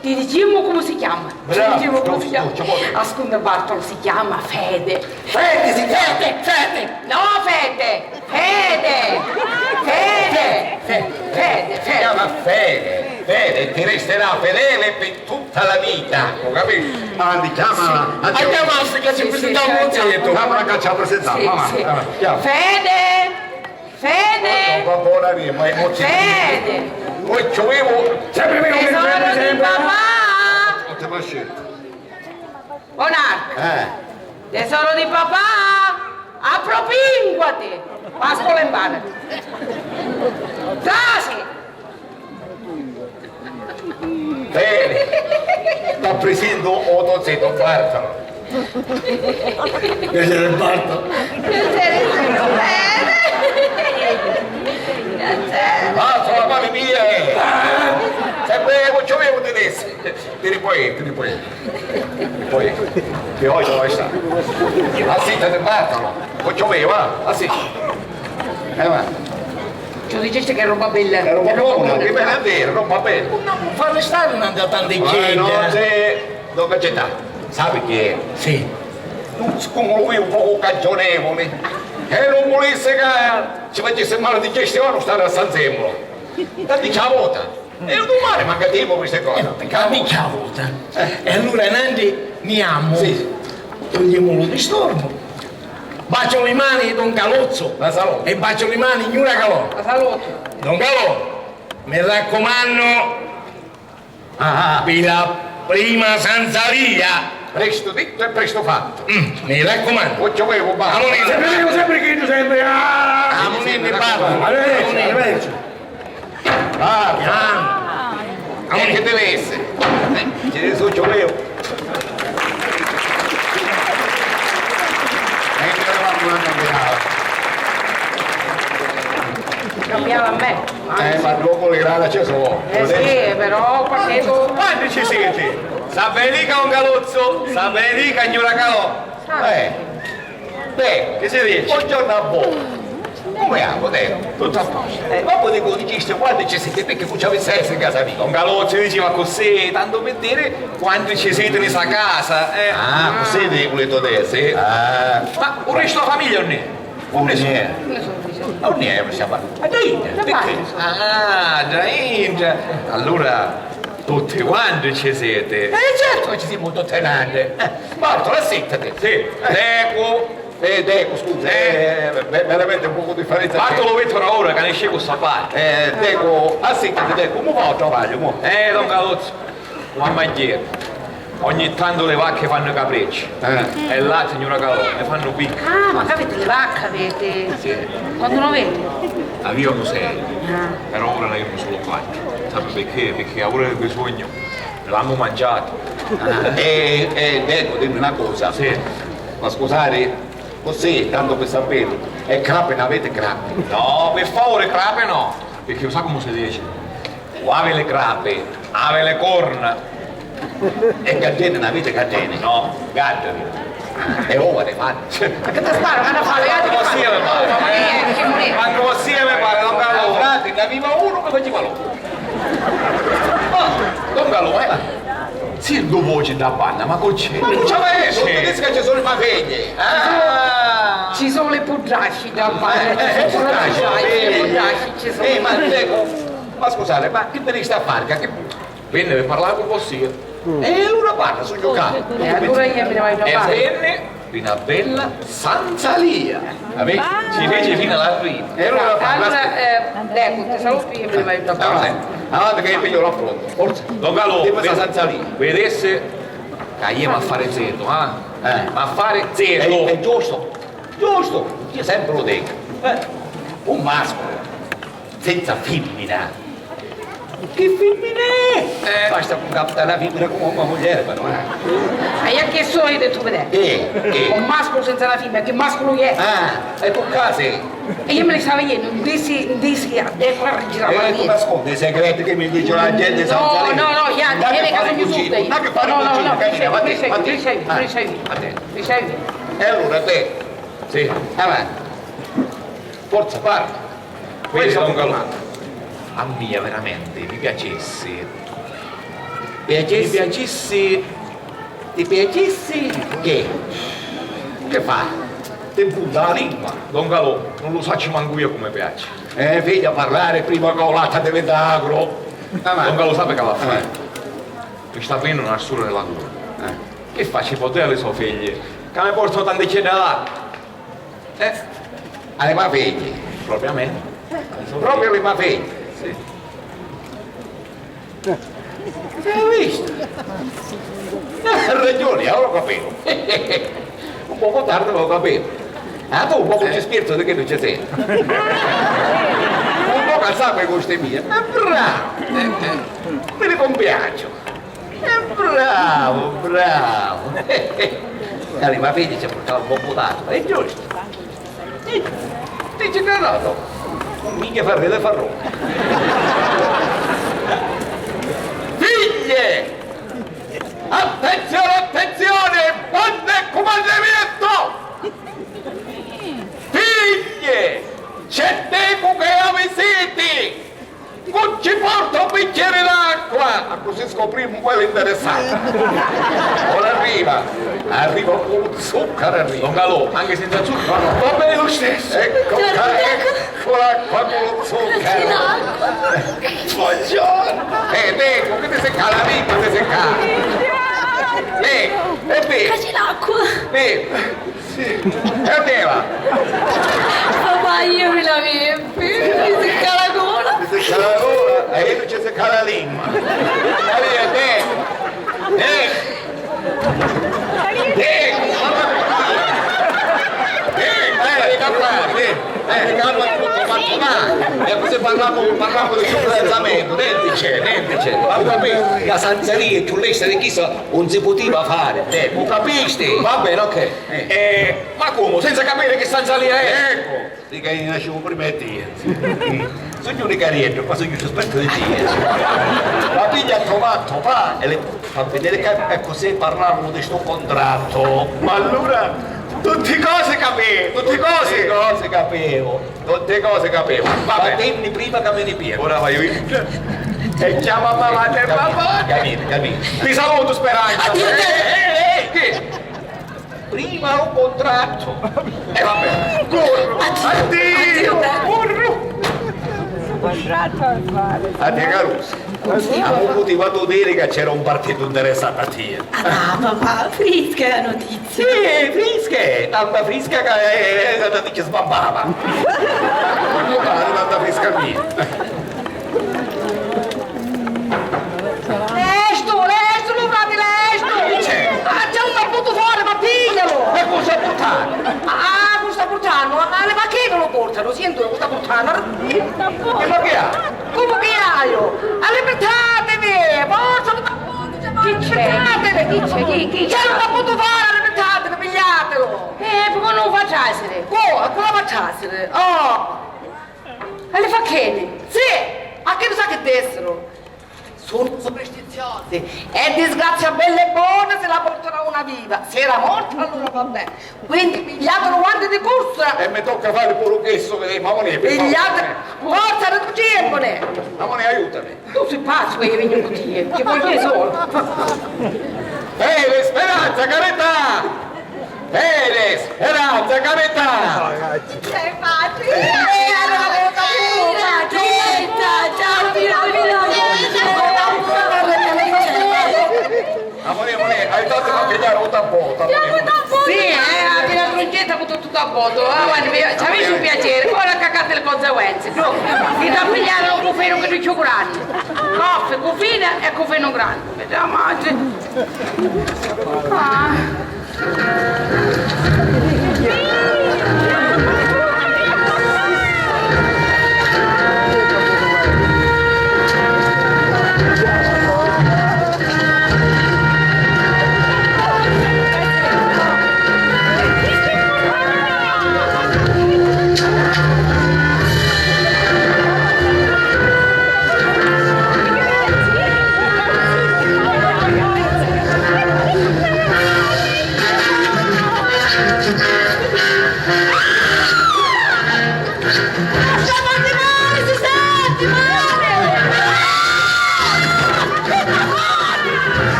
ti diciamo come si chiama. Ti diciamo come si chiama. Ascolta, Bartolo, si chiama Fede. Fede si chiama? Fede, Fede! No, Fede! Fede! Fede! Fede! Fede! Si chiama Fede! Fede, ti resterà fedele per tutta la vita, ho capito? Andi, chiamala. Sì. Andiamo, che ci presentiamo un oggetto. Chiamala che ci ha presentato, sì, mamma. Sì. Fede! Fede! Oh, oh, oh, buona via, ma è emozionante. Fede! Noi ci vogliamo sempre meno. Tesoro di papà! Non ti fa scelta. Monarca! Eh. Tesoro di papà! Appropinquati! Pascolo in mano! Trasi! Bene! T'appresento o to zio Bartolo. Piacere Bartolo. Piacere, bene! Piacere! Bartolo, la mano mia! Sempre, non ci avevo tedesco! Tiri poi, tiri poi. Poi, che oggi non sta. Ah sì, te ne partono. Poi ci va, ah sì. Eh, va. Ci dicesti che è roba bella. È roba buona, che bella è vera, roba bella. Non fa restare una tanta gente. Eh, no, se, non c'è tanto. Sai chi è? Sì. Non, siccome lui è un poco cagionevole, e non volesse che ci facesse male di gestione, stare a San Zemo. Tanti ci ha vota. E domani manca tempo queste cose. Eh, no, peccato. Amici a vota. Eh. E allora nanti niamo. Sì. Togliamo lo disturbo. Bacio le mani, don Calozzo. La salute. E bacio le mani, signora Calò. La salute. Don Calò, mi raccomando, ah, ah, per la prima sanzaria. Presto detto e presto fatto. Mm, mi raccomando. Oggi volevo basta. Amore. Sempre io, sempre chi tu, sempre. Ah! Amore, mi parlo. Arrivederci, arrivederci. Ah, ah. E che deve essere? Eh, ce ne so, ci volevo. E che avevamo una cambiata. Cambiava a me. Eh, ma dopo le grana ci sono. Eh sì, però qualche... Quanti ci siete? Sa benedica un calozzo, sa benedica signora Calò. Eh. Beh, che si dice? Buongiorno a voi. Come va? Tutto a posto. Eh, ma poi dico, diceste quando ci siete? Perché non ci avesse essere in casa mia. Don Calò ci diceva così, tanto per dire quando ci siete in sta casa. Eh. Ah, così vi volete dire, sì? Ah. Ma il resto della famiglia non è? Non è. Non è, non è, non è. Ma dai, perché? Ah, già entra. Allora, tutti quanti ci siete? Eh, certo che ci siamo tutti quanti. Eh, Bartolo, assentati. Sì. Deco. Eh, Deco, scusa, eh, ve-, veramente un poco di differenza c'è. Bartolo, vedo ora che ne esce con sta parte. Eh, Deco, assentati, Deco, mo fa travaglio, mo. Eh, don Calozzo, ma mangiare. Ogni tanto le vacche fanno capricci. Eh. E là, signora Calò, ne fanno picche. Ah, ma capite, le vacche avete? Sì. Quanto ne avete? Avevamo sei, ah, però ora ne avevamo solo quattro. Sapete perché? Perché a ora di bisogno l'hanno mangiato. Ah, e, e Deco, dimmi una cosa. Sì. Ma scusate, così, tanto per sapere, e crape ne avete crape? No, per favore, crape no, perché lo sa come si dice? O ave le crape, ave le corna. E gaddene, n'avete gaddene? No, gaddene. E ova ne fanno. Ma che ti sparo? Ma da fare, ma che vossia mi pare, eh? Ma che vossia mi pare, don Calò? Frate, ne aveva uno che faceva l'uovo. Ma, don Calò, eh? Sì, due voci da banda, ma con c'è? Ma non c'è mai nessuno, dice che ci sono i mafegni. Ah! Ci sono le pudrasci da banda, eh, ci sono le pudrasci, ci sono. Eh, ma dico, ma scusate, ma che veniste a fare? Che venne per parlare con vossia. E allora parla, sugnu ccà. E allora io mi ne vado a fare. E venne Pi na bella sanzalia. Vabbè, ci fece fino alla fine. E allora parla. Allora, eh, ecco, ti saluto io prima di... Avanti, avanti che io piglio l'affronto. Forza. Don Calò, devi fare sanzalia. Vedesse che andiamo a fare zero, ah? Eh. Ma a fare zero. È, è giusto, giusto. Io sempre lo dico. Eh. Un mascolo senza femmina. Chi fimmina è? Eh. Basta cu capta na fimmina comu a me muglieri, però, eh. Ma io che so, hai detto vedere? Eh, eh. Un mascolo senza una femmina, che mascolo è? Ah, e tu casi? E io me ne stavo iendo, non disi, non disi, a te qua girava. Eh, tu nascondi i segreti che mi dice la gente. No, no, no, io, andate a fare cugino, andate a fare cugino, Carina, va te, va te. E allora te, sì, avanti. Forza, parla. Questo è un calore. A mia veramente mi piacessi. Piacessi? Mi piacessi. Ti piacessi? Che? Che fa? Ti punta la lingua. Don Calò, non lo saccio manco io come piace. Eh, figlia, parlare prima che la latta diventa agro. Don Calò, sape che va a fare? Eh. Mi sta venendo una sura della gola. Eh. Che faccio? Poteva le sue figlie? Che mi portano tante cene là. Eh, alle mafie. Propriamente. Proprio alle mafie. Sì. Hai visto? Ha ragione, ora lo capivo. Un poco tardi, ma lo capivo. Ah, tu un poco ci scherzo di che non ci sei. Un poco a sapere con ste mie. Ma bravo! Me ne compiaccio. Eh, bravo, bravo. Allora, ma vedi, ci ha portato un buon potato, è giusto. Dici che no, no. Minchia, fa ride, fa ronca. Figlie! Attenzione, attenzione! Banda e comandamento! Figlie! C'è tecu che avvisiti! Cu ci porta un bicchieri d'acqua! Accussì scoprimu qual è l'interessato. Ora arriva, arriva cu lu zuccaru, arriva. Don Calò, anche senza zucchero, no? Va bene lo stesso. Ecco, ecco l'acqua cu lu zuccaru. Buongiorno. Eh, Beco, che ti sei cala, Beco, ti sei cala. Eh, eh, Beco. Ca ci l'acqua. Beco. Sì. E beva! Papà, io mi la veppi, mi si cala la gola. Mi si cala la gola e io ci si cala la lingua. Maria, te! Te! Te! Te! Eh, calma, calma, calma. E così parliamo, parliamo di ciò che pensamento, niente c'è, niente c'è. Ma capito? La sanzaria è più lesta di chi sa, non si poteva fare, te, lo capisti? Va bene, ok. Eh, ma come? Senza capire che stanza lì è? Ecco, dica, io nascevo prima di te. Sognu un carieddu, ma sognu più spertu di te. Ma piglia a to matto, va, e le fa vedere che, ecco, se parlavano di sto contratto. Ma allora tutti cose capivo, tutti cose. Tutti cose capivo, tutte cose capivo. Vabbè. Ma dimmi prima che me ne piego. Ora vado io. E chiama mamma e papà. Capito, capito. Ti saluto, Speranza. Addio, addio. Eh, eh, eh, che? Prima un contratto. E vabbè, corro. Addio, addio, addio, corro. Contratto a fare. Addio, caruso. Ma non poteva tu dire che c'era un partito interessato a te? Ah, no, papà, frisca la notizia. Sì, frisca, tanta frisca che, eh, eh, ti sbambava. Tanta frisca mia. Lestu, lestu, lu frati, lestu! Chi c'è? Ah, c'è un tapputu fora, ma piglialu! E cu sta purtannu? Ah, cu sta purtannu? Ah, le macchine lu portanu, sientu, cu sta purtannu. E ma che ha? Comu chi haiu? Arripittatemi! Forza, lu tapputu, chi c'è? Arripittatemi! Chi c'è? Chi, chi c'è? C'è un tapputu fora, arripittatemi, pigliatelu! Eh, comu lu fa trasiri? Cu, cu la fa trasiri? Oh! E li fa chini? Sì! A chi lu sa chi dissero? Sono superstiziosi e disgrazia bella e bona se la portano a una viva. Se era morta, allora va bene. Quindi pigliatelo quanto di corsa. E mi tocca fare pure questo, eh, mamma mia, per favore. Pigliate, forza, riducendone. Mamma mia, aiutami. Tu sei pazzo che io vengo con te, ti voglio solo. Ehi, speranza, carità! Ehi, speranza, carità! C'è pace! Eh, allora, ciao, ciao, ciao. Amore, amore, aiutatemi a pigliare un tappo, tappo. Sì, eh. Tuttu a votu, avanti, ci avessi un piaceri, ora cacati li conseguenzi, no? Mi da pigliari un cufinu chi cchiù granni, coffi, cufina e cufinu granni, mi da mangi. Ah.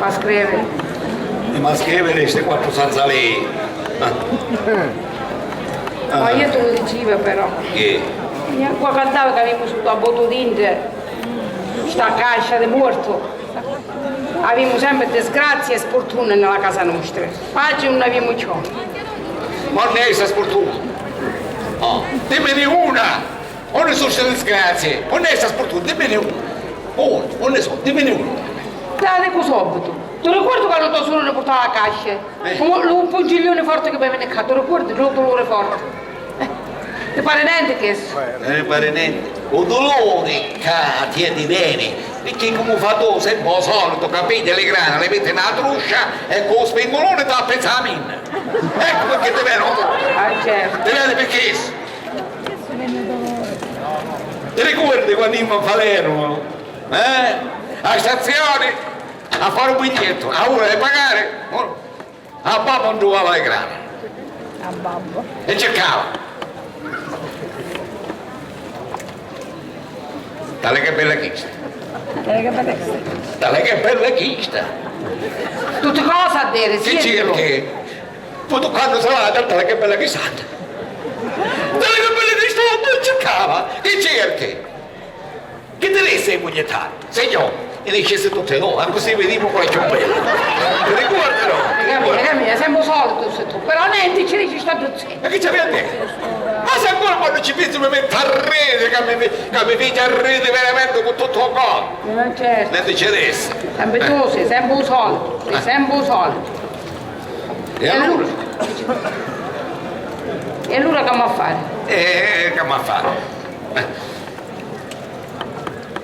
Ma scrivi. E ma scriviri sti quattru sanzalii. Ah. Ma io te lu diciva però. Chi? Io qua cantava che avevamo sotto a voto dintre sta cascia di morto. Avemu sempri disgrazia e sfurtuna nni la casa nostra. Paci nun avemu cchiù. Ma unni è sta sfurtuna? Oh, dimmini una! Unni su sti disgrazii? Unni è sta sfurtuna? Dimmini una! Una, unni su? Dimmini una! Ti la dicu subitu. Tu ricordi quannu to surunu purtava la cascia? Eh. Lu, lu puncigliuni forti chi mi veni ccà, tu ricordi? Lu duluri forti. Eh, ti pari nenti chistu? Eh, ti pari nenti? U duluri ca ti veni, picchì comu fa tu, sempri u solitu, ca pigghia li grana, li metti nna truscia e cu u spinguluni t'appi a minna. Eccu picchì ti veni u duluri. Ah, certu. Ti veni picchì. Ti ricordi quannu jimmu a Palermu? Eh? A stazioni a fari u bigliettu, a ura di pagari. A babbu nun truvava li grana. A babbu. E circava. Tali che bella chista. Tali che bella chista. Tali che bella chista. Tutti cosa a dire, chi circhi? Poi tu quannu si va, tali che bella chista. Tali che bella chista, circava. Chi circhi? Chi ti dissi di cuglittari? Signò, e li scisi tutti e dui, accussì vidimu quali è cchiù bellu. Ti ricordi, no? Ti ricordi? Amica mia, sempri u solitu si tu, però nenti, ci dici sta duzzi. Ma chi c'avia a diri? Ma si ancora quannu ci pensu mi mettu a ridi, ca mi, ca mi fici a ridi veramenti cu tuttu u corpu. Ma certu. Nenti ci dissi. Sempri tu si, sempri u solitu, si sempri u solitu. E allura? E allura c'amu a fari? E c'amu a fari?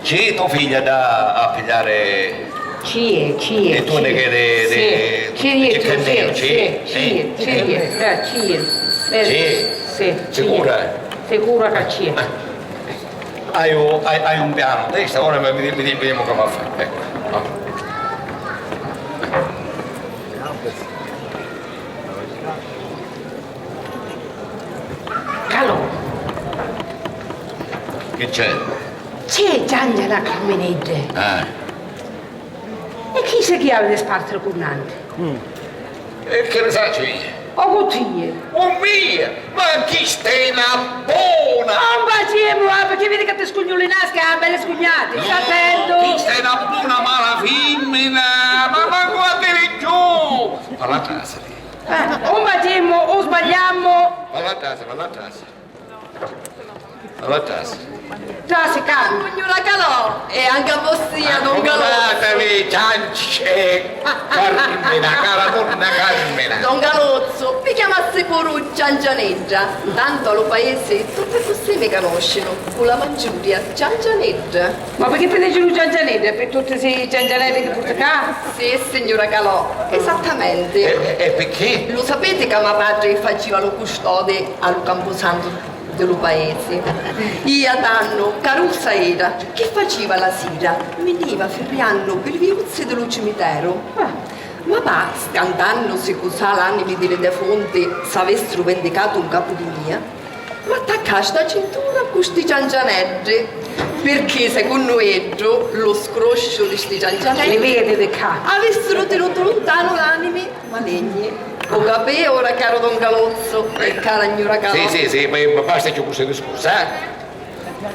Ci è to figlia da a pigliari? Ci è, ci è. E tu ne che de, de, ci è, ci è, ci è, ci è, ci è, ci è. Ci è. Sicura? Sicura ca ci è. Haiu, hai, hai un pianu, testa, ora vedimu, vedimu, vedimu come fa. Ecco. Calò. Chi c'è? C'è Giangiana Carminedda. Ah. E chi sa chi havi di spartiri cu nanti? Mm. E chi ni sacciu io? O cu tia? Cu mia? Ma chista è na bona! Non facemu, ah, perché vedi che ti scugnu li naschi, ah, belli scugnati, sta attentu! Chista è na bona mala fimmina, ma mancu a diri giù! Parla trasili. Eh, un bacimmu, un sbagliammu. Parla trasili, parla trasili. Parla trasili. Trasi, Carmine. Signura Calò, e anche a vossia, don Calò. Accumidatemi, ciance, Carmina, cara donna Carmina. Don Calozzu, mi chiamassi puru Ciancianedda. Tantu a lu paisi tutti accussì mi canuscinu, cu la mangiuria Ciancianedda. Ma picchì ti dicinu Ciancianedda? Pi tutti sti ciancianeddi chi purti ccà? Sì, signura Calò, esattamenti. E, e, e picchì? Lu sapiti ca ma patri faciva lu custodi a lu campusantu di lu paisi? Ia tannu, caruzza era, chi faciva la sira? Miniva firriannu pi li viuzzi di lu cimiteru. Ah. Ma va, scantannusi cu sa l'animi di li defunti s'avessuru vendicatu 'n capu di mia, m'attaccasti a cintura cu sti ciancianeddi, pirchì secunnu iddu lu scrusciu di sti ciancianeddi li vidi di ccà, avessuru tinutu luntanu l'animi maligni. U capì ora, caru don Calozzu e cara gnura Calò? Sì, sì, sì, ma basta cchiù cu sti discursi, eh?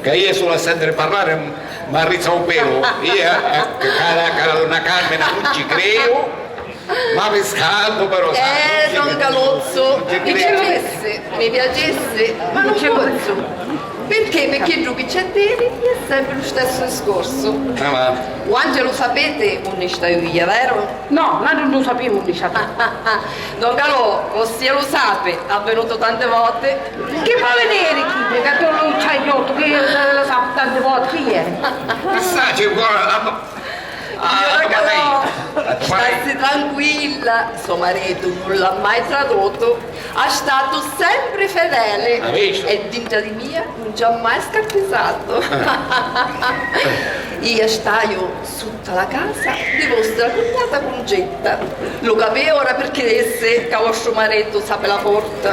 Ca io sulu a sentiri parrari m-, m'arrizza u pelu. Io, eh, ca, ca, ca la donna Carmina nun ci creu. Ma mi scantu però, sai, eh, don Calozzu, mi piacissi, mi piacissi, ma non pozzu. Perché? Perché chiddu chi c'è diri è sempre lu stessu discorsu. Ah, ma u Angelo sapete unni sta iu, veru? No, ma non lo sappiamo unni sta. Don Calò, vossia lu sapi, ha venuto tante volte. Chi vò vediri chiddu ca tu lu c'hai ghjottu, chi, eh, lu sapi tanti voti, chi è? Chissà, ci vuole, ah, signora Calò, stassi tranquilla, so maritu nun l'ha mai tradotu, ha statu sempri fedeli e dintra di mia nun ci ha mai scattisatu. Ia staiu sutta la casa di vostra cugnata Cuncetta. Lu capì ora pirchì dissi ca vostru maritu sapi la porta.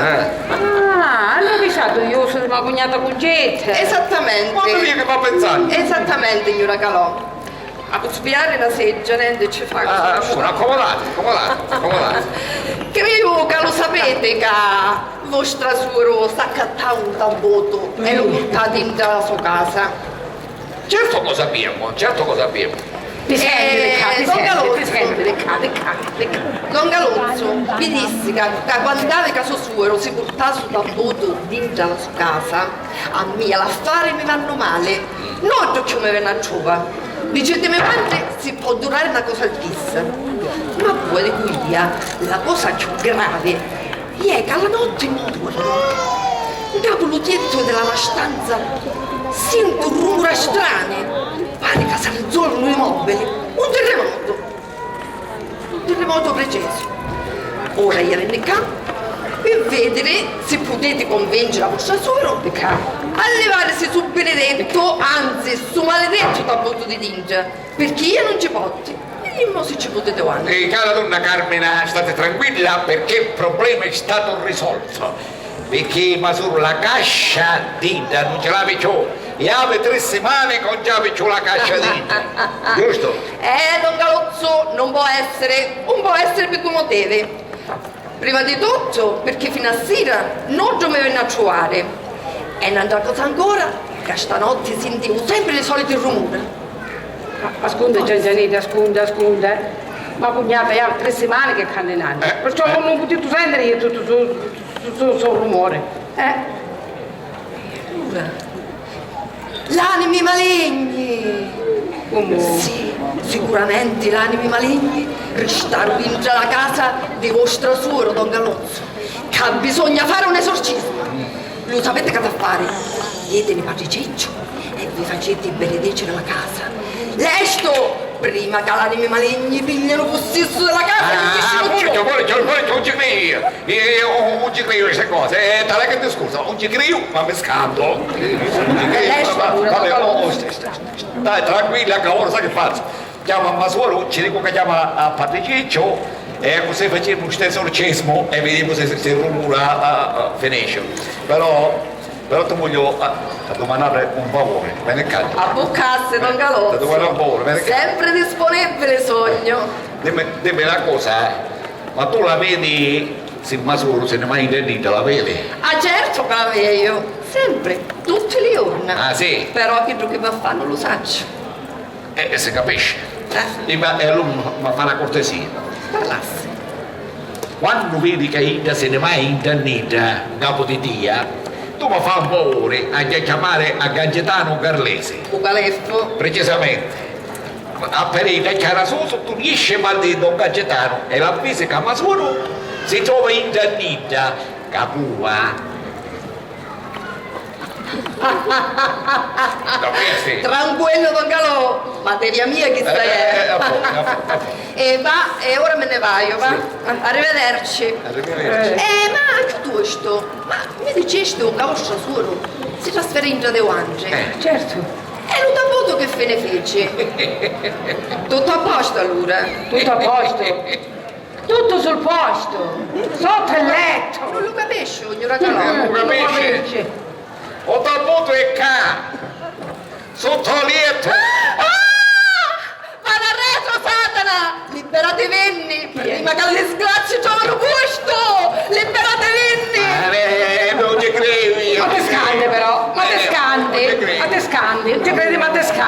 Ah, allura chissà, tu iu sugnu ma cugnata Cuncetta. Esattamente. Mamma mia, chi va pensannu? Esattamente, signora Calò. A spiari la seggia, nenti ci fa. Ah, accomodati, accomodati, accomodati. Criju ca lu sapiti ca vostra suoru s'accattau un tabbotu e lu purtà dintra la so casa. Certu ca u sapiamu, certu ca u sapiamu. Ti senti di ccà, ti senti, ti senti di ccà, di ccà, di ccà. Don Calozzu mi dissi ca, ca quannu havi ca so suoru si purtà stu tabbotu dintra la so casa, a mia l'affari mi vannu mali, nuddu cchiù mi veni a trova. Dicitimi quantu si pò durari na cosa di chissa. Ma poi dicu ia, la cosa cchiù gravi iè ca la notti mornu. Ncapu lu tiettu di la ma stanza sintu rumura strani, pari ca s'arrizolunu i mobili, un tirrimotu. Un tirrimotu precisu. Ora ia vinni ccà pi vidiri si putiti convinciri a vostra suoru a livarisi su binidettu, anzi, su malidettu tabbotu di dintra, pirchì ia nun ci potti. Dimmu si ci putiti o anni. Eh, cara donna Carmina, stati tranquilla, pirchì il problema è stato risolto. Pirchì ma sulu la cascia dintra nun ci l'havi cchiù. Iavi tri simani ca nun ci havi cchiù la cascia dintra. Giustu? Eh, don Calozzu, nun pò essiri, nun pò essiri pi dui motivi. Prima di tuttu, pirchì finu a sira nuddu mi veni a truvari. E n'antra cosa ancora, ca stanotti sintiu sempri li soliti rumura. Ascunta, Giangianita, ascunta, ascunta. Ma cugnata, ià tri simani chi è ca nni nanni. Eh, perciò eh. Nun, nun putitu sentiri iu tuttu su, su, su, su rumuri. Eh. Allura, l'animi maligni! Comu? Sì, sicuramenti l'animi maligni ristaru dintra la casa di vostra suoru, don Calozzu, ca bisogna fari un esorcismu. Lu sapiti ca t'ha fari? Jiti di Patri Cicciu e vi faciti benediciri la casa. Lestu! Prima ca l'animi maligni piglianu pussissu di la casa e nun escinu cchiù. Ah, puru, puru, puru, puru, nun ci criu iu. Iu, iu nun ci criu a sti cosi. E tali chi discursu, nun ci criu, ma mi scantu. Nun ci criu, ma, ma, vabbè, oh, oh, sta, sta, sta, sta. Dai, tranquilla, ca ora sai chi fazzu? Chiamu a ma suoru, ci dicu ca chiamu a, a Patri Cicciu e accussì facemu stu esorcismu e vidimu si, si, si rumura, ah, ah, finisci. Però, però ti vogliu, ah, addumannari un favuri, veni ccà. Abbuccassi, don Calozzu. Ti vogliu un favuri, veni ccà. Sempri dispunibili sugnu. Dimmi, dimmi na cosa, eh. Ma tu la vidi si ma suoru si nni va intra nidda, la vidi? Ah, certu ca la veju, sempri, tutti li jorna. Ah, sì? Però chiddu chi va a fa nun lu sacciu. E, e si capisci. Eh. E ma, e allura mi fa na curtisia. Parlassi. Quannu vidi ca idda si ni va intra nidda, ncapu di tia, tu mi fa un favuri, haiu a chiamari a Gangitanu Carlesi. U caleffu. Precisamenti. A Perita chiara susu, tu nisci ma di don Gangitanu e l'avvisi ca ma suoru si trova intra nidda, ca pua. Capisci? Tranquillu, don Calò, materia mia chista è. Eh, eh, eh, a postu, a postu, a postu. E va, e ora mi nni vaiu, va? Sì. Arrivederci. Arrivederci. Eh, ma a tuttu stu, ma mi dicisti ca vostra suoru si trasferì intra di vuatri? Eh. Certu. E lu tabbotu chi fini fici? Tuttu a postu allura? Tuttu a postu. Tuttu sul postu, sottu il lettu. Non lu capisci, signora Calò? Non lu capisci? U tabbotu è ccà, sottu al liettu. Ah! Vada arrestu, Satana! Liberativinni, prima ca li disgrazi trovanu postu! Liberativinni! Eh, eh, eh, non ci credo io. Ma ti scanti però, ma ti scanti, ma ti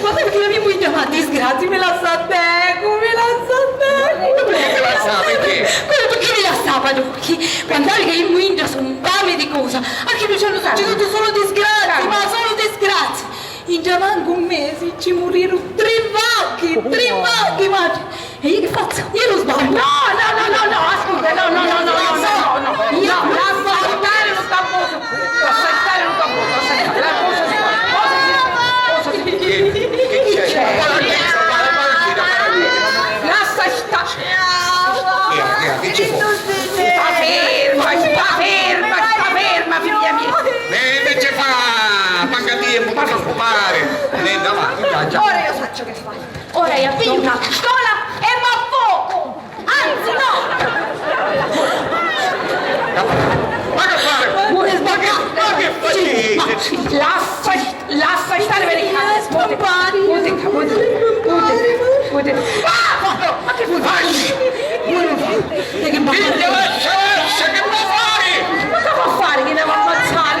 Guarda che la mia muintra, ma disgrazia, mi lassa a tecu, mi lassa a tecu. Ma picchì ti lassa, picchì? Come picchì mi lassa, ma picchì? Quando vidi ca io muintra su un pame di cosa, anche non ci hanno succeduto solo disgrazie, ma solo disgrazie. In già manco un mese ci muriru tri vacchi, tri vacchi, matri. E io che fazzu? Io non sbaglio. No, no, no, no, no, ascolta, no, no, no, no, no, no, no, no, no, lascia stare, non sta posto. Lascia stare, non sta posto, lascia stare. La cosa si fa, cosa si fa, cosa si fa. Che c'è? Lascia stare. Via, via, che ci fu? Sta ferma, sta ferma, sta ferma, figlia mia. Niente ci fa, manca tempo, ma non scopare. Niente, avanti, dai, già. Ora io saccio che fare. Ora io piglio una pistola e m'affoco. Anzi, no! Ma che fare? Ma che, ma che fai? Lascia, lascia stare, vedi. Scompari. Muti, muti, muti, muti. Ah, ma che fai? Che lascia, lascia, che vuoi fare? Ma che vuoi fare? Che devo ammazzare?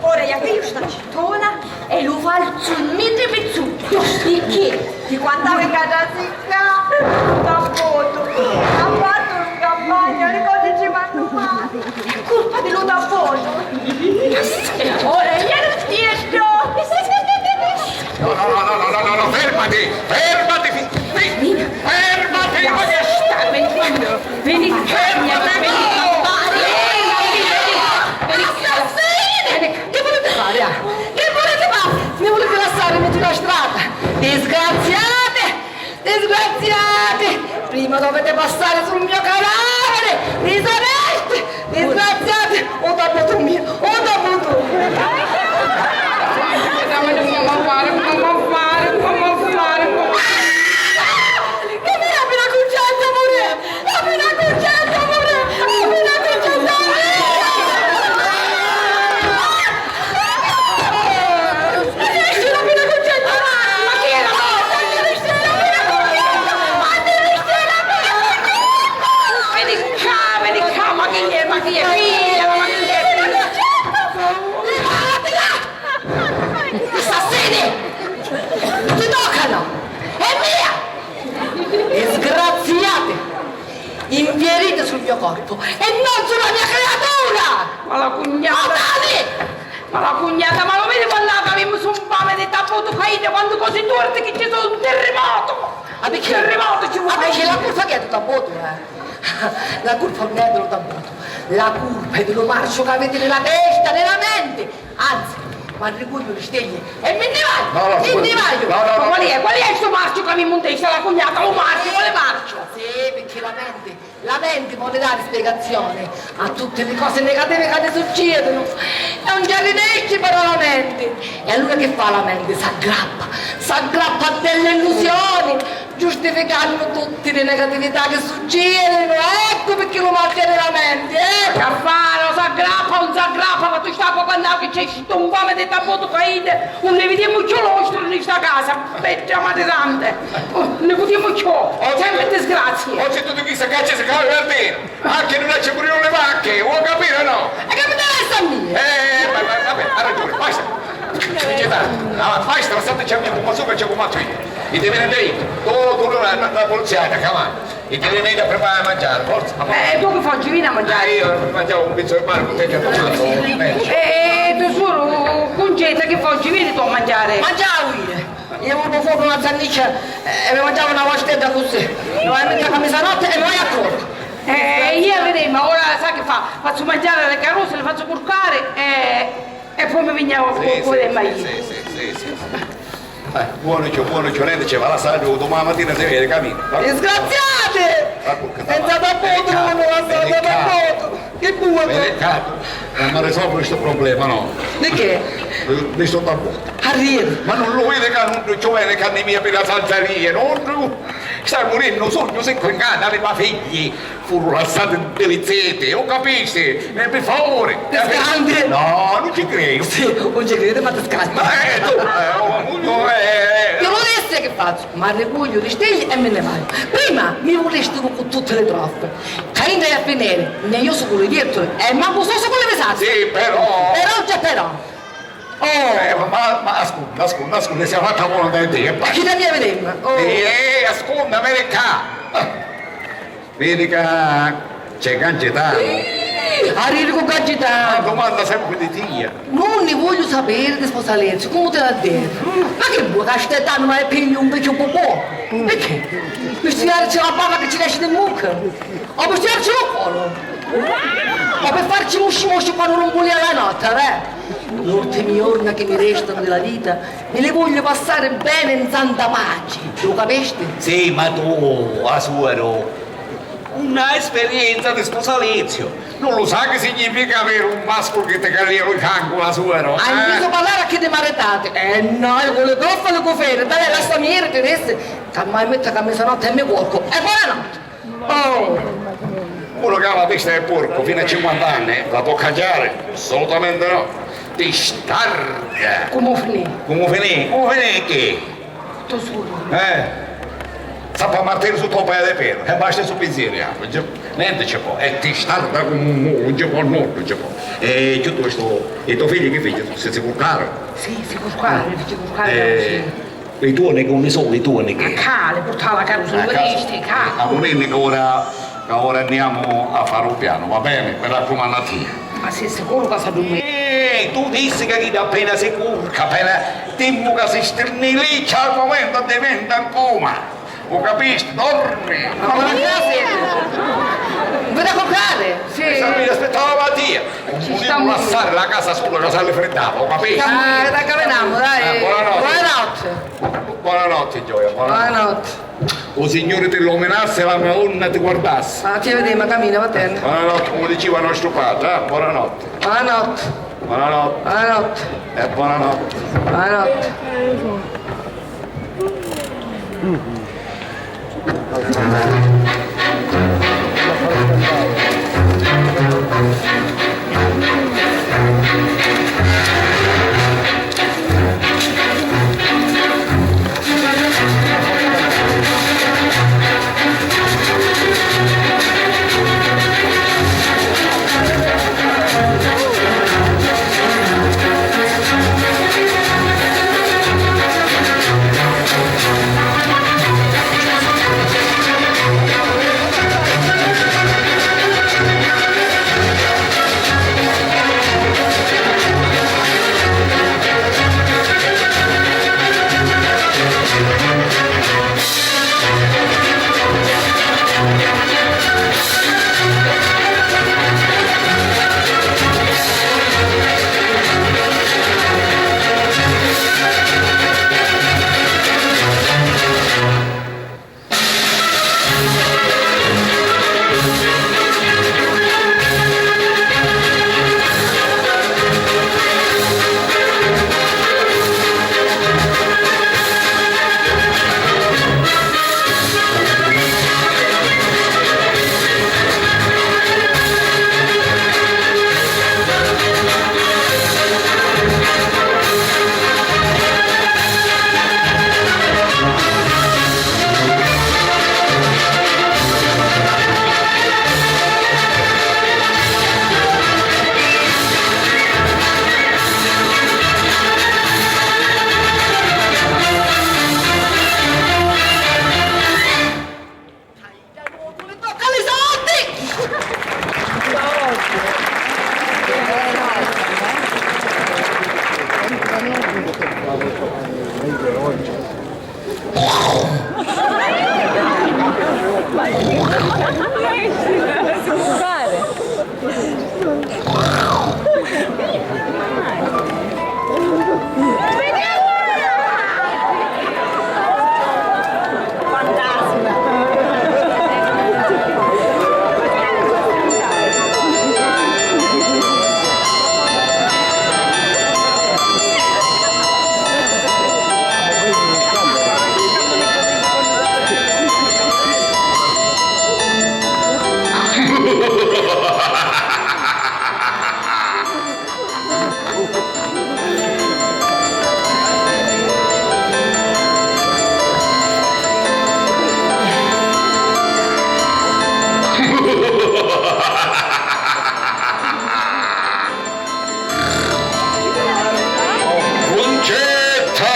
Ora io piglio sta cittona e lu falzu in metri pizzucchi. Picchì? Di quantu mi cacciassi ccà, lu tappotu. A pattu in campagna, li cosi ci vannu mali. È colpa di lu tappotu. Ora io non ti sto. No, no, no, fermati, fermati, fi-, fi-, fermati, ma che sta, veni, veni, fermati, veni, veni, veni, veni. Assassini! Che volete fare, ah? Che volete fare? Mi volete lassare in mezzu a la strada? Disgraziate! Disgraziate! Prima dovete passare sul mio cadavere! Disonesti! Disgraziate! O tabbutu mio! O tabbutu! Comu fari? Comu fari? Comu fari? Comu... Che mi apri la cuncetta pure! Apri la cuncetta pure! Apri la cuncetta pure! Veni ccà, veni ccà, ma chi è, ma chi è, chi è, ma chi è? Assassini! Ti toccano! È mia! Disgraziate! Infierite sul mio corpo e non sulla mia creatura! Ma la cugnata! Andate! Ma la cugnata, ma lo vedi quantu avemu su un pame di tapputu caite, quantu cosi tuorti chi ci sono, un terremoto! Ma perché? Un terremoto ci vuole! Ma perché la curpa chi è di tapputu, eh? La curpa non è dello tapputu, la curpa è dello marcio che avete nella testa, nella mente! Anzi, ma ricuglio le stelle e me ne vado! No, no, me ne vado! No, no, no. Ma qual è? Qual è sto marcio che mi monta la cugnata? Lo marcio, quale marcio? Sì, perché la mente La mente vuole dare spiegazione a tutte le cose negative che ne succedono. E non ci arrinesci però la mente. E allora che fa la mente? S'aggrappa, s'aggrappa a delle illusioni. Giustificannu tutti li negatività chi succìdinu, eccu picchì lu mali teni la menti, eh! C'ha fari, o s'aggrappa o 'un s'aggrappa, ma tu stai a cucannari chi c'è stu 'nfami di tabbutu ca iddi 'un ni vidimu cchiù l'ostru nni sta casa, bedda mati santa! 'Un ni vidimu cchiù, sempri disgrazie! Oggi tutto questo che c'è, se cava il verde! Anche non c'è pure le vacche, vuoi capire o no? E che mi interessa a me? Eh, ma, ma, vabbè, ha ragione, basta. Dice, dai, ah, basta, lasciateci a me, ma sopra c'è come altro io. I te viene dei, tu, tu, la, la, la polizia, come? I te viene da preparare a mangiare, forza. Eh, tu che fai, ci vieni a mangiare? Eh, io mangiavo un pezzo di pane con te che ho fatto. Eh, tu solo, Concetta, che fai, ci vieni tu a mangiare? Mangiavo io. Iu vurvu fora na zanniccia e mi mangiavu na vastedda accussì. Mi vaiu a mittiri a camisanotti e mi vaiu a corri. Eh, iu videmu, ora sai chi fa? Fazzu mangiari a li carusi, li fazzu curcari e, e poi mi vignu a cu-, cu-, sì, sì, sì, sì, sì, sì. Eh, buono, ciò, buono, ciò, nenti, ci va, lassalu, domani mattina si vede, capito? Disgraziati! Senza tabbutu, lassalu tabbutu! Chi vuoi? Vedi, Catu, ma risolvi stu problema, no? Di che? Di stu tabbutu. Arrieri. Ma non lo vedi che non ci vede che mia per la sanzaria, non? Sta murennu sognu seccu in casa, li me figli furu lassati di li ziti, o capisci? E per favore. Ti scanti? No, non ci credo. Sì, non ci credo, ma ti scanti. Ma eh, tu, eh, oh, oh, eh, eh. Io lo disse che faccio. M'arricugghiu li stigli e mi nni vaiu. Prima mi vulistivu cu tutti li troffi. Ca intra a finiri, né iu su cu li viertuli e mancu sosu cu li visati. Sì, però. Però c'è però. Oh! Eh, ma, ma, ma ascolta, ascolta, ascolta, si è fatta buona da te, e basta. Chi da mia videmu? Oh. Eh, ascolta, vedi ccà. Vedi ca c'è Gangitanu. Arriri cu Gangitanu. Ma dumanda sempri di tia. Nun ni vogliu sapiri di sposa Alezio, comu ti l'ha dettu. Ma chi vuoi ca sta tannu ma è pigliu un vecchiu pupò? Perché? Pi stiarci la bava che ci nesci di mucca? O pi stiarci lu colu? O pi farci musci musci quannu rumbulia la notti, eh? L'ultimi jorna chi mi restanu di la vita mi li vogliu passari beni in santa paci, lu capisti? Sì, ma tu, a suoru, una esperienza di sposa Alezio, non lo sa che significa avere un mascolo che ti calia lu fiancu, a suoru? Hai inteso parlare a chi di maritati? Eh no, io con le goffe e le cufere, dai, lassami iri, ti dissi, ca mai metto camisanotti e mi corco. E buonanotte! Oh! Uno che ha la testa di porco fino a cinquanta anni la può cambiare? Assolutamente no. Tistarda! Comu finì? Comu finì? Comu finì chi? Tu sulu. Eh? Sappa martiri sotto un paio di peri e basta su pensieri, ah, nenti ci può. È tistarda comu un mu-, non ci può nulla, non ci può. E piuttosto, i tuoi figli che figli? Si, si curcaru? Sì, si curcaru, i figli curcaru, eh, sì. I tuonichi, unni sò i tuonichi? A cca, li purtau la carusa, lu vidisti, cca. A muninni ca ora, ca ora andiamo a fare un piano, va bene? Mi raccumannu a tia. Ma sì sicuru ca s'addurmì? Eh, tu dissi ca chidda appena si curca, appena dimmu ca si stirniliccia al momento diventa 'n coma. U capisti? Dormi! Ma quannu siti? Vidi a curcari? Sì. Sapiti, aspettava la tia. Ci sta. Vulivu lassari la casa sula ca s'arrifriddava, u capisti? Ah, dai, caminamu, dai. Eh, buonanotte. Buonanotte. Buonanotte, gioia, buonanotte. Buonanotte. U Signuri ti illuminassi e la Madonna ti guardassi. Ah, ti videmu, camina, va bene. Buonanotte, comu diceva nostru patri, eh? Buonanotte. Buonanotte. Buonanotte. Buonanotte. E buonanotte. Buonanotte. Cuncetta!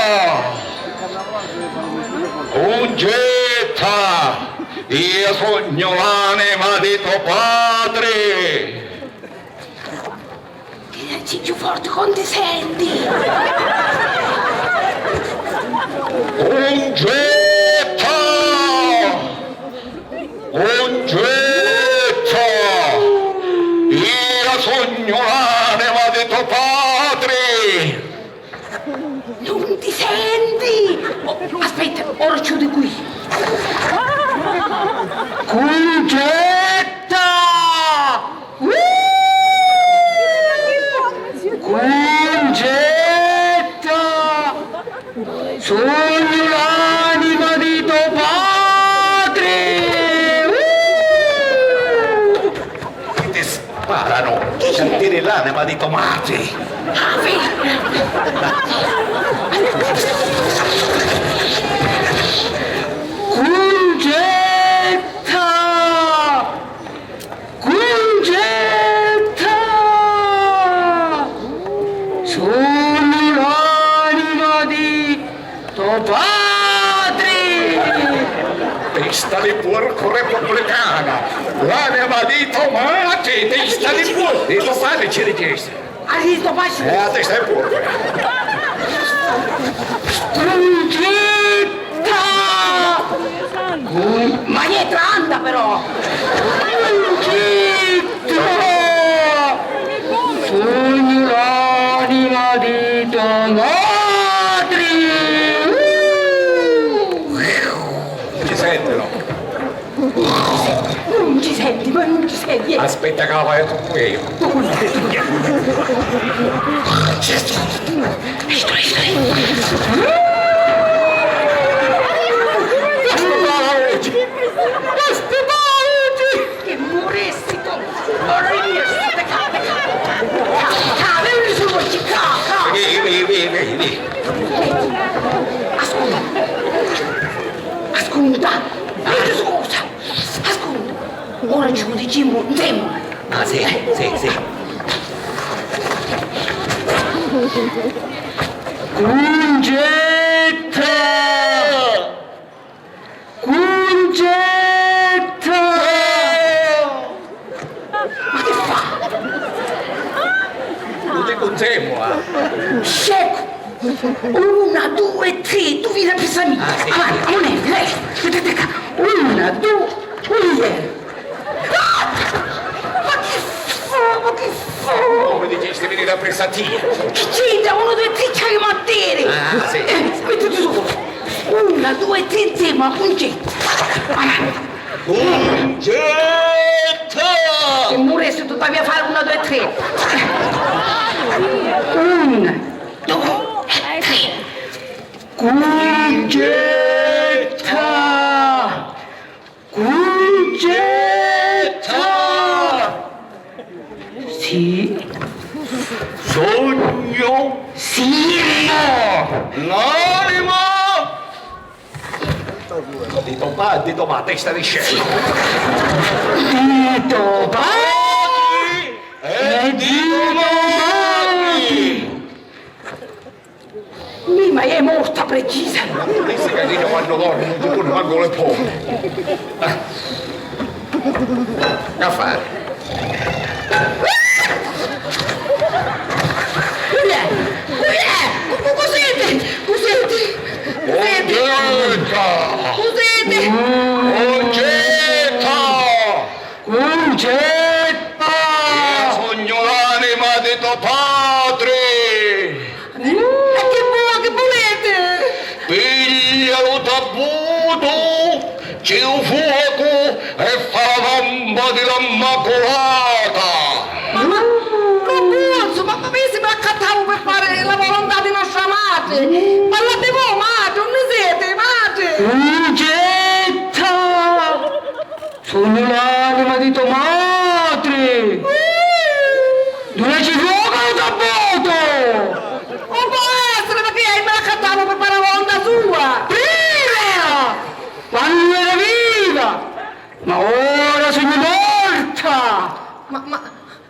Cuncetta! Io sugnu l'anima di to patri! Ti leggi chiù forti, con ti senti? Cuncetta! Cuncetta! Io sugnu l'anima di to patri! Non ti senti? Oh, aspetta, ora ciudicu io. Cuncetta! Uh! Cuncetta! Sugnu l'anima di to patri! Uh! Ti sparanu! Chi c'è? Tiri l'anima di to matri! Cuncetta! Cuncetta! Sugnu l'anima di to patri! Testa di porcu republicana! L'anima di to matri! Testa di porcu! Di to patri ci richiesti! Arristo, facci. Eh, a testa di porcu! Cuncetta! Cun-, ma è tranta però! Cuncetta! Sugnu l'anima di to matri! Ci sentilo? Non ci senti, ma non ci senti. Aspetta che la vado a toccare io. Che murissi tu! Murissi! Ca, ca, ca, veni su, ca, ca! Veni, veni, veni, veni. Ascolta. Ascolta. Vedi, scusa. Ascolta, ora ci lu dicimu nsèmmula. Ah, sì, sì, sì. Cuncetta! Cuncetta! Ma chi fa? Lu dicu nsèmmula. Sceccu! Una, dui, tri, tu viri appressu a mia. Ah, sì. Avanti, avanti, lei, lei, lei, una, dui, un, ieri. Ah! Ma chi fa? Ma chi fa? Comu dicisti, viniri appressu a tia? Chi c'entra? Unu, dui, tri, ci avemu a diri. Ah, sì. Eh, mettiti su. Una, dui, tri, insèmmula, Cuncetta. Avanti. Cuncetta! E murissi tu t'avia fari una, dui, tri. Un, dui, tri. Cuncetta! Cuncetta! Sì. Sugnu. Sì. L'anima. Di to pa-, di to ma-, testa di scemu. Di to pa-, e di to matri. Mi, ma è morta precisa. Ma tu dissi ca dinò quannu dormi non ti poni mancu li pomi. C'ha fari? Cu è? Cu è? Cu, cu, cu siti? Cu siti? Cu siti? Cu siti? Concetta! Io sugnu l'anima di to patri! E chi vu-, chi vuliti? Piglia lu tabbutu, ci lu fuocu e fa la tomba di l'Ammaculata! Ma, ma, Guzzu, ma, ma mi si mi l'accattavu pi fari la volontà di nostra matri! Parrati vu, matri, unni siti, matri? Concetta! Sugnu l'anima di to matri! Dunaci fuocu a lu tabbutu! Un pò essiri, pirchì mi l'accattavu pi fari la volontà sua! Prima! Quannu era viva! Ma ora sugnu morta! Ma, ma, ma,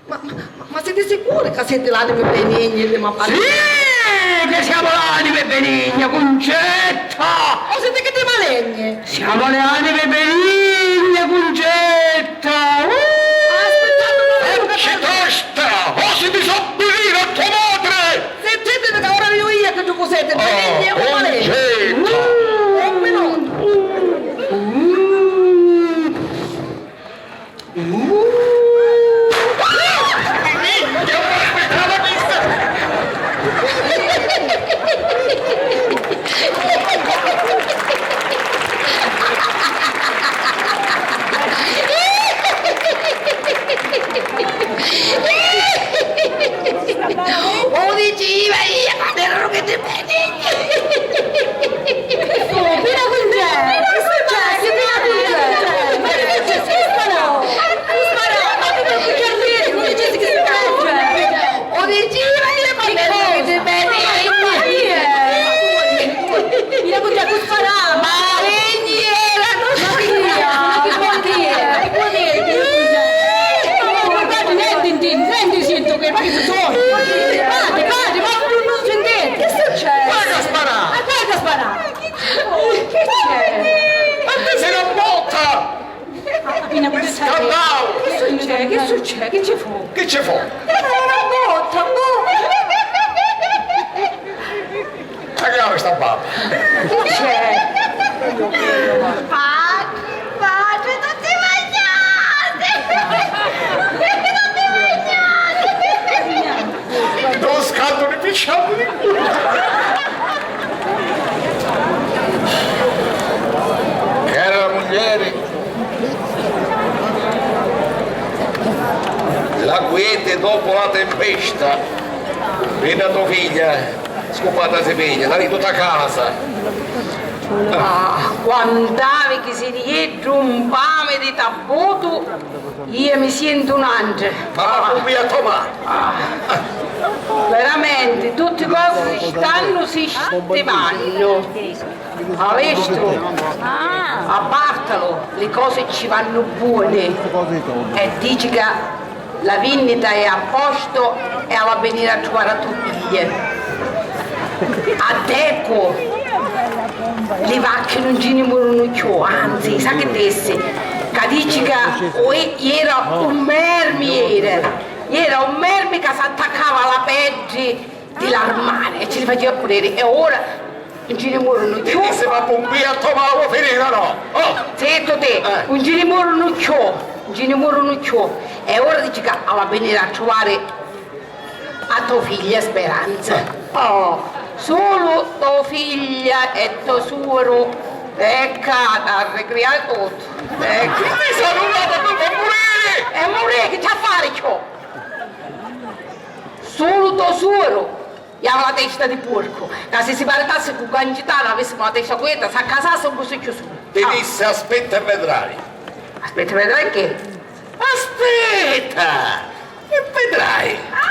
ma, ma, ma siti sicuri ca siti l'animi benigni di ma patri? Sì, che siamo l'anime benigne, Cuncetta! O siti chiddi maligni? Siamo le anime benigne, Cuncetta! Uh! Aspittate un momento, che... Occhi tosta! O si disabbilina tua madre! Zittiti, ca ora vi dicu io chi tu cos'è, ti... Oh, benigni o maligni? Cuncetta! Un minuto! Uh! U diciva io, ma mi arrughiti beni! Pina Cuncè, chi successi? Pina Cuncè, ma chi successi? Chi sparau? Chi sparau? Ma chi, chi, chi, chi successi? Chi successi? U diciva io, ma mi arrughiti beni! Pina Cuncè, chi sparau? Ma chi era? Chi vuol dire? Chi vuol dire? Ma guarda, nenti, nenti, nenti, sento che, ma chi sono? Guarda, guarda, ma non, non sentite? Chi succede? Guarda, spara! Ma guarda, spara! Ma ti sei una botta! Appena... Scandalo! Che succede? Che succede? Che ci fu? Che ci fu? Era una botta, boh! Ma che è sta babba? Chi c'è? Patri, patri, tutti magnati! Tutti magnati! Dô scatuli picciati di culo! Cara muglieri, la quiete dopo la tempesta, vidi a to figlia, scuppata si piglia, la di tutta casa. Ah, quantavi chi si dieddu un pami di tabbutu, io mi sientu un'antra. Ma va, via, toma! Ah, veramenti, tutti cosi stannu sistimannu. Avistu? Ah. A partalo, li cosi ci vannu buoni. E dici ca la vinnita è a posto e havi a veniri a truvari a to figlia. A tecu, li vacchi nun ci ni murunu cchiù, anzi, sa chi dissi? Ca dici ca o-, iera un mermi, iera, iera un mermi ca s'attaccava a la peddi di l'armari e ci li facia pudiri, e ora nun ci ni murunu cchiù. Ti dissi, ma pumpia, toma la finita, no? Oh! Zittu ti, eh, nun ci ni murunu cchiù, nun ci ni murunu cchiù. E ora dici ca havi a veniri a truvari a to figlia Speranza. Oh, sulu to figlia e to suoru, ecca, a ricriari tuttu. Ecco. Ti salutava, tu puoi muriri! E muriri, chi ci ha fari cchiù? Sulu to suoru, e havi la testa di porcu, ca si si maritassi cu Gangitana avissimu la testa cuieta, s'accasassi un cusì cchiù sulu. Ti dissi, aspetta e vedrai. Aspetta e vedrai chi? Aspetta! E vedrai! Ah!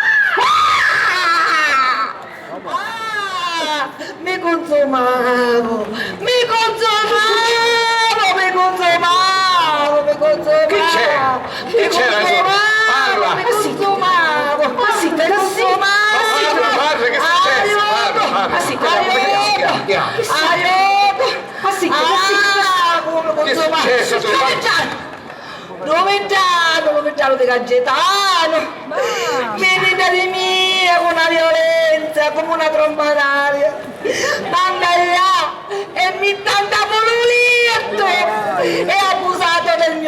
Ah! Mi cunzumavu! Mi cunzumavu! Mi cunzumavu! Mi cunzumavu! Chi c'è? Chi c'è? Parla! Mi cunzumavu! Ma sì, ma sì, ma sì, parla, parla, che succede? Parla, parla. Ma sì, aiutu! Aiutu! Ma sì, ma sì. Ah, come... Che succede? Dove stanno? Dove stanno di Gagetano? Venite di mia con una violenza come una tromba d'aria. Manda là e mi tanta pure un letto. E abusato del mio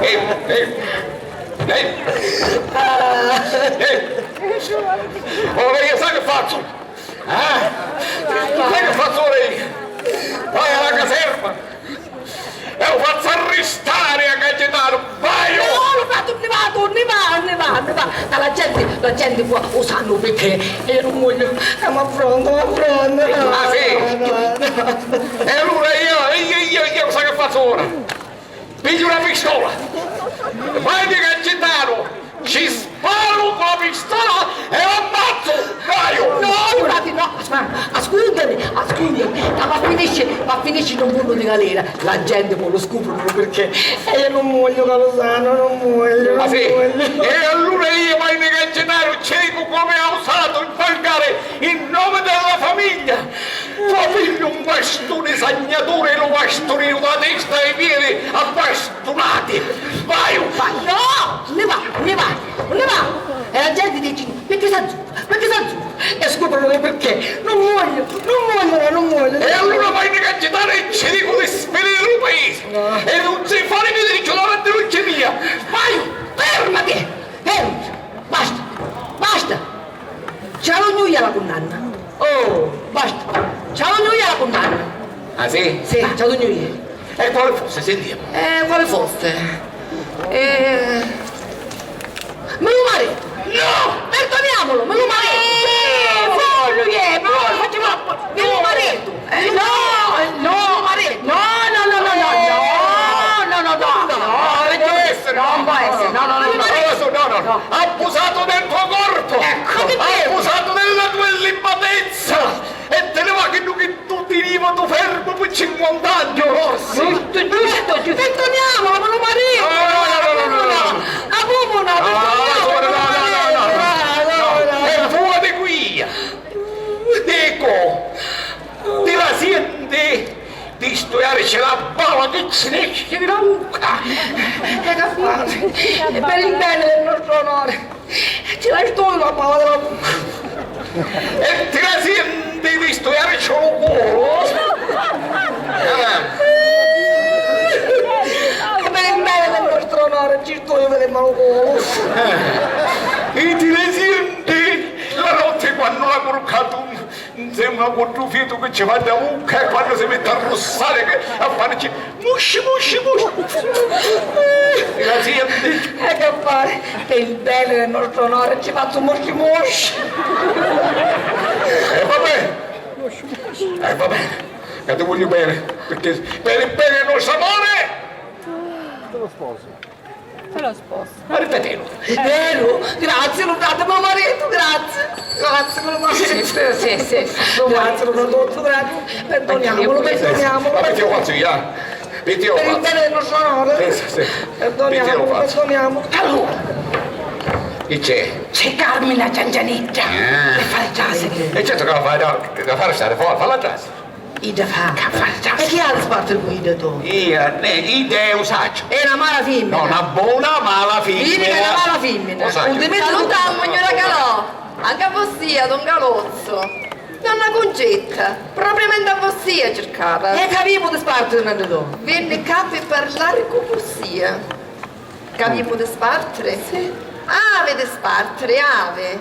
Eh, eh, eh. Eh. Ora io sai che faccio? Eh? Sai che faccio ora io? Vai alla caserma e lo faccio arrestare a Gaetano! Vai! No, lu frati, unni va, unni va, unni va, unni va? Ca la genti, la genti qua u sannu picchì e io nun vogliu ca m'affronta, m'affronta. Ah, sì? E allora io, io, io, io, sai che faccio ora? Pigghiu una pistola! Vai di Gaetano! Ci sparu cu la pistola e l'ammazzu! Vai! No, frati, no! Ascoltami, ascoltami, ca va finisci, va finisci in un funnu di galera. La genti poi lu scuprunu picchì e io nun vogliu ca lu sanu, nun vogliu, nun vogliu. Ah, sì? E allura io vai di Gaetano, ciecu come ha osato infangare il nome della famiglia! Tuo figghiu un bastuni sagnaturi e lu bastuninu da testa ai piedi a bastunati! Vai! Vai! No! Unni va? Unni va? Unni va? E la genti dici, picchì s'azzurra? Picchì s'azzurra? E scoprunu picchì! Nun vogliu! Nun vogliu! Nun vogliu! E allura vai di Gaetano e ci dicu di sfiniri lu paisi! E nun si fari vidiri cchiù davanti l'ucchi mia! Vai! Fermati! Fermati! Basta! Basta! Ci la dugnu io la cunnanna! Oh, basta! Ci la dugnu io la cunnanna! Ah, sì? Sì, ci la dugnu io! E quale fosse? Sentiamo. Eh, quale fosse? Eh, mi lu maritu! No! Perdoniamulu, mi lu maritu! Eh, fallu, eh, fallu, facciamo la... Mi lu maritu! Eh, no, no, no, no, no, no, no, no, no, no, no, no, non può essere, non può essere, no, no, no, no. Adesso, no, no, no. Abbusato del tuo corpo. Ecco. Abusato della tua illibatezza. E te ne va chiddu che tu tenivi tu fermo per cinquanta anni, o forse. Giusto, giusto, giusto. Perdoniamolo, ma lo marito. No, no, no, no, no, no. A pupuna, perdoniamolo, no, no, no, no, no. E fuori qui. Dico, ti la senti di studiarci la bava che ci nesce di la bucca? E che fare? E per il bene del nostro onore ci la studio la bava della bucca. E ti la senti di studiarci lu culo? E per il bene Io ve le mano colo. Eh, i ti le sienti la notte quando la curcatu nsemmula cu ddu fitu chi ci fa da vucca e quando si metti a russari che a farici musci, musci, musci. Eh, la sienti? E che fari? Pi il bene del nostro onore ci fazzu musci, musci. E va bene. E va bene. Ca ti voglio bene, perché per il bene del nostro amore. Te lo sposi. Te lo sposo. Ma ripetelu. Veru? Grazie, lu frate, me maritu, grazie. Grazie, me maritu. Sì, sì, sì, sì. Grazie, lu frate, grazie. Perdoniamolo, perdoniamolo. Ma perché lo faccio io? Perché lo faccio? Per il bene del nostro onore. Sì, sì, sì. Perdoniamolo, perdoniamolo. Allora. Chi c'è? C'è Carmina Ciancianidda. Ah. Per fare casa. E certo che la fa, la fa stare fuori, falla casa. Idda fa. Ca fa già. E chi ha di spartiri cu idda tu? Io, eh, idda è u sacciu. È na mala fimmina. No, na bona mala fimmina. Fimmina è na mala fimmina. U sacciu. Salutammu, gnura Calò. Anca a vossia, don Calozzu. Donna Cuncetta, propriamenti a vossia circava. E c'avimu di spartiri nannu tu? Vinni ccà pi parlari cu vossia. C'avimu di spartiri? Sì. Avi di spartiri, avi.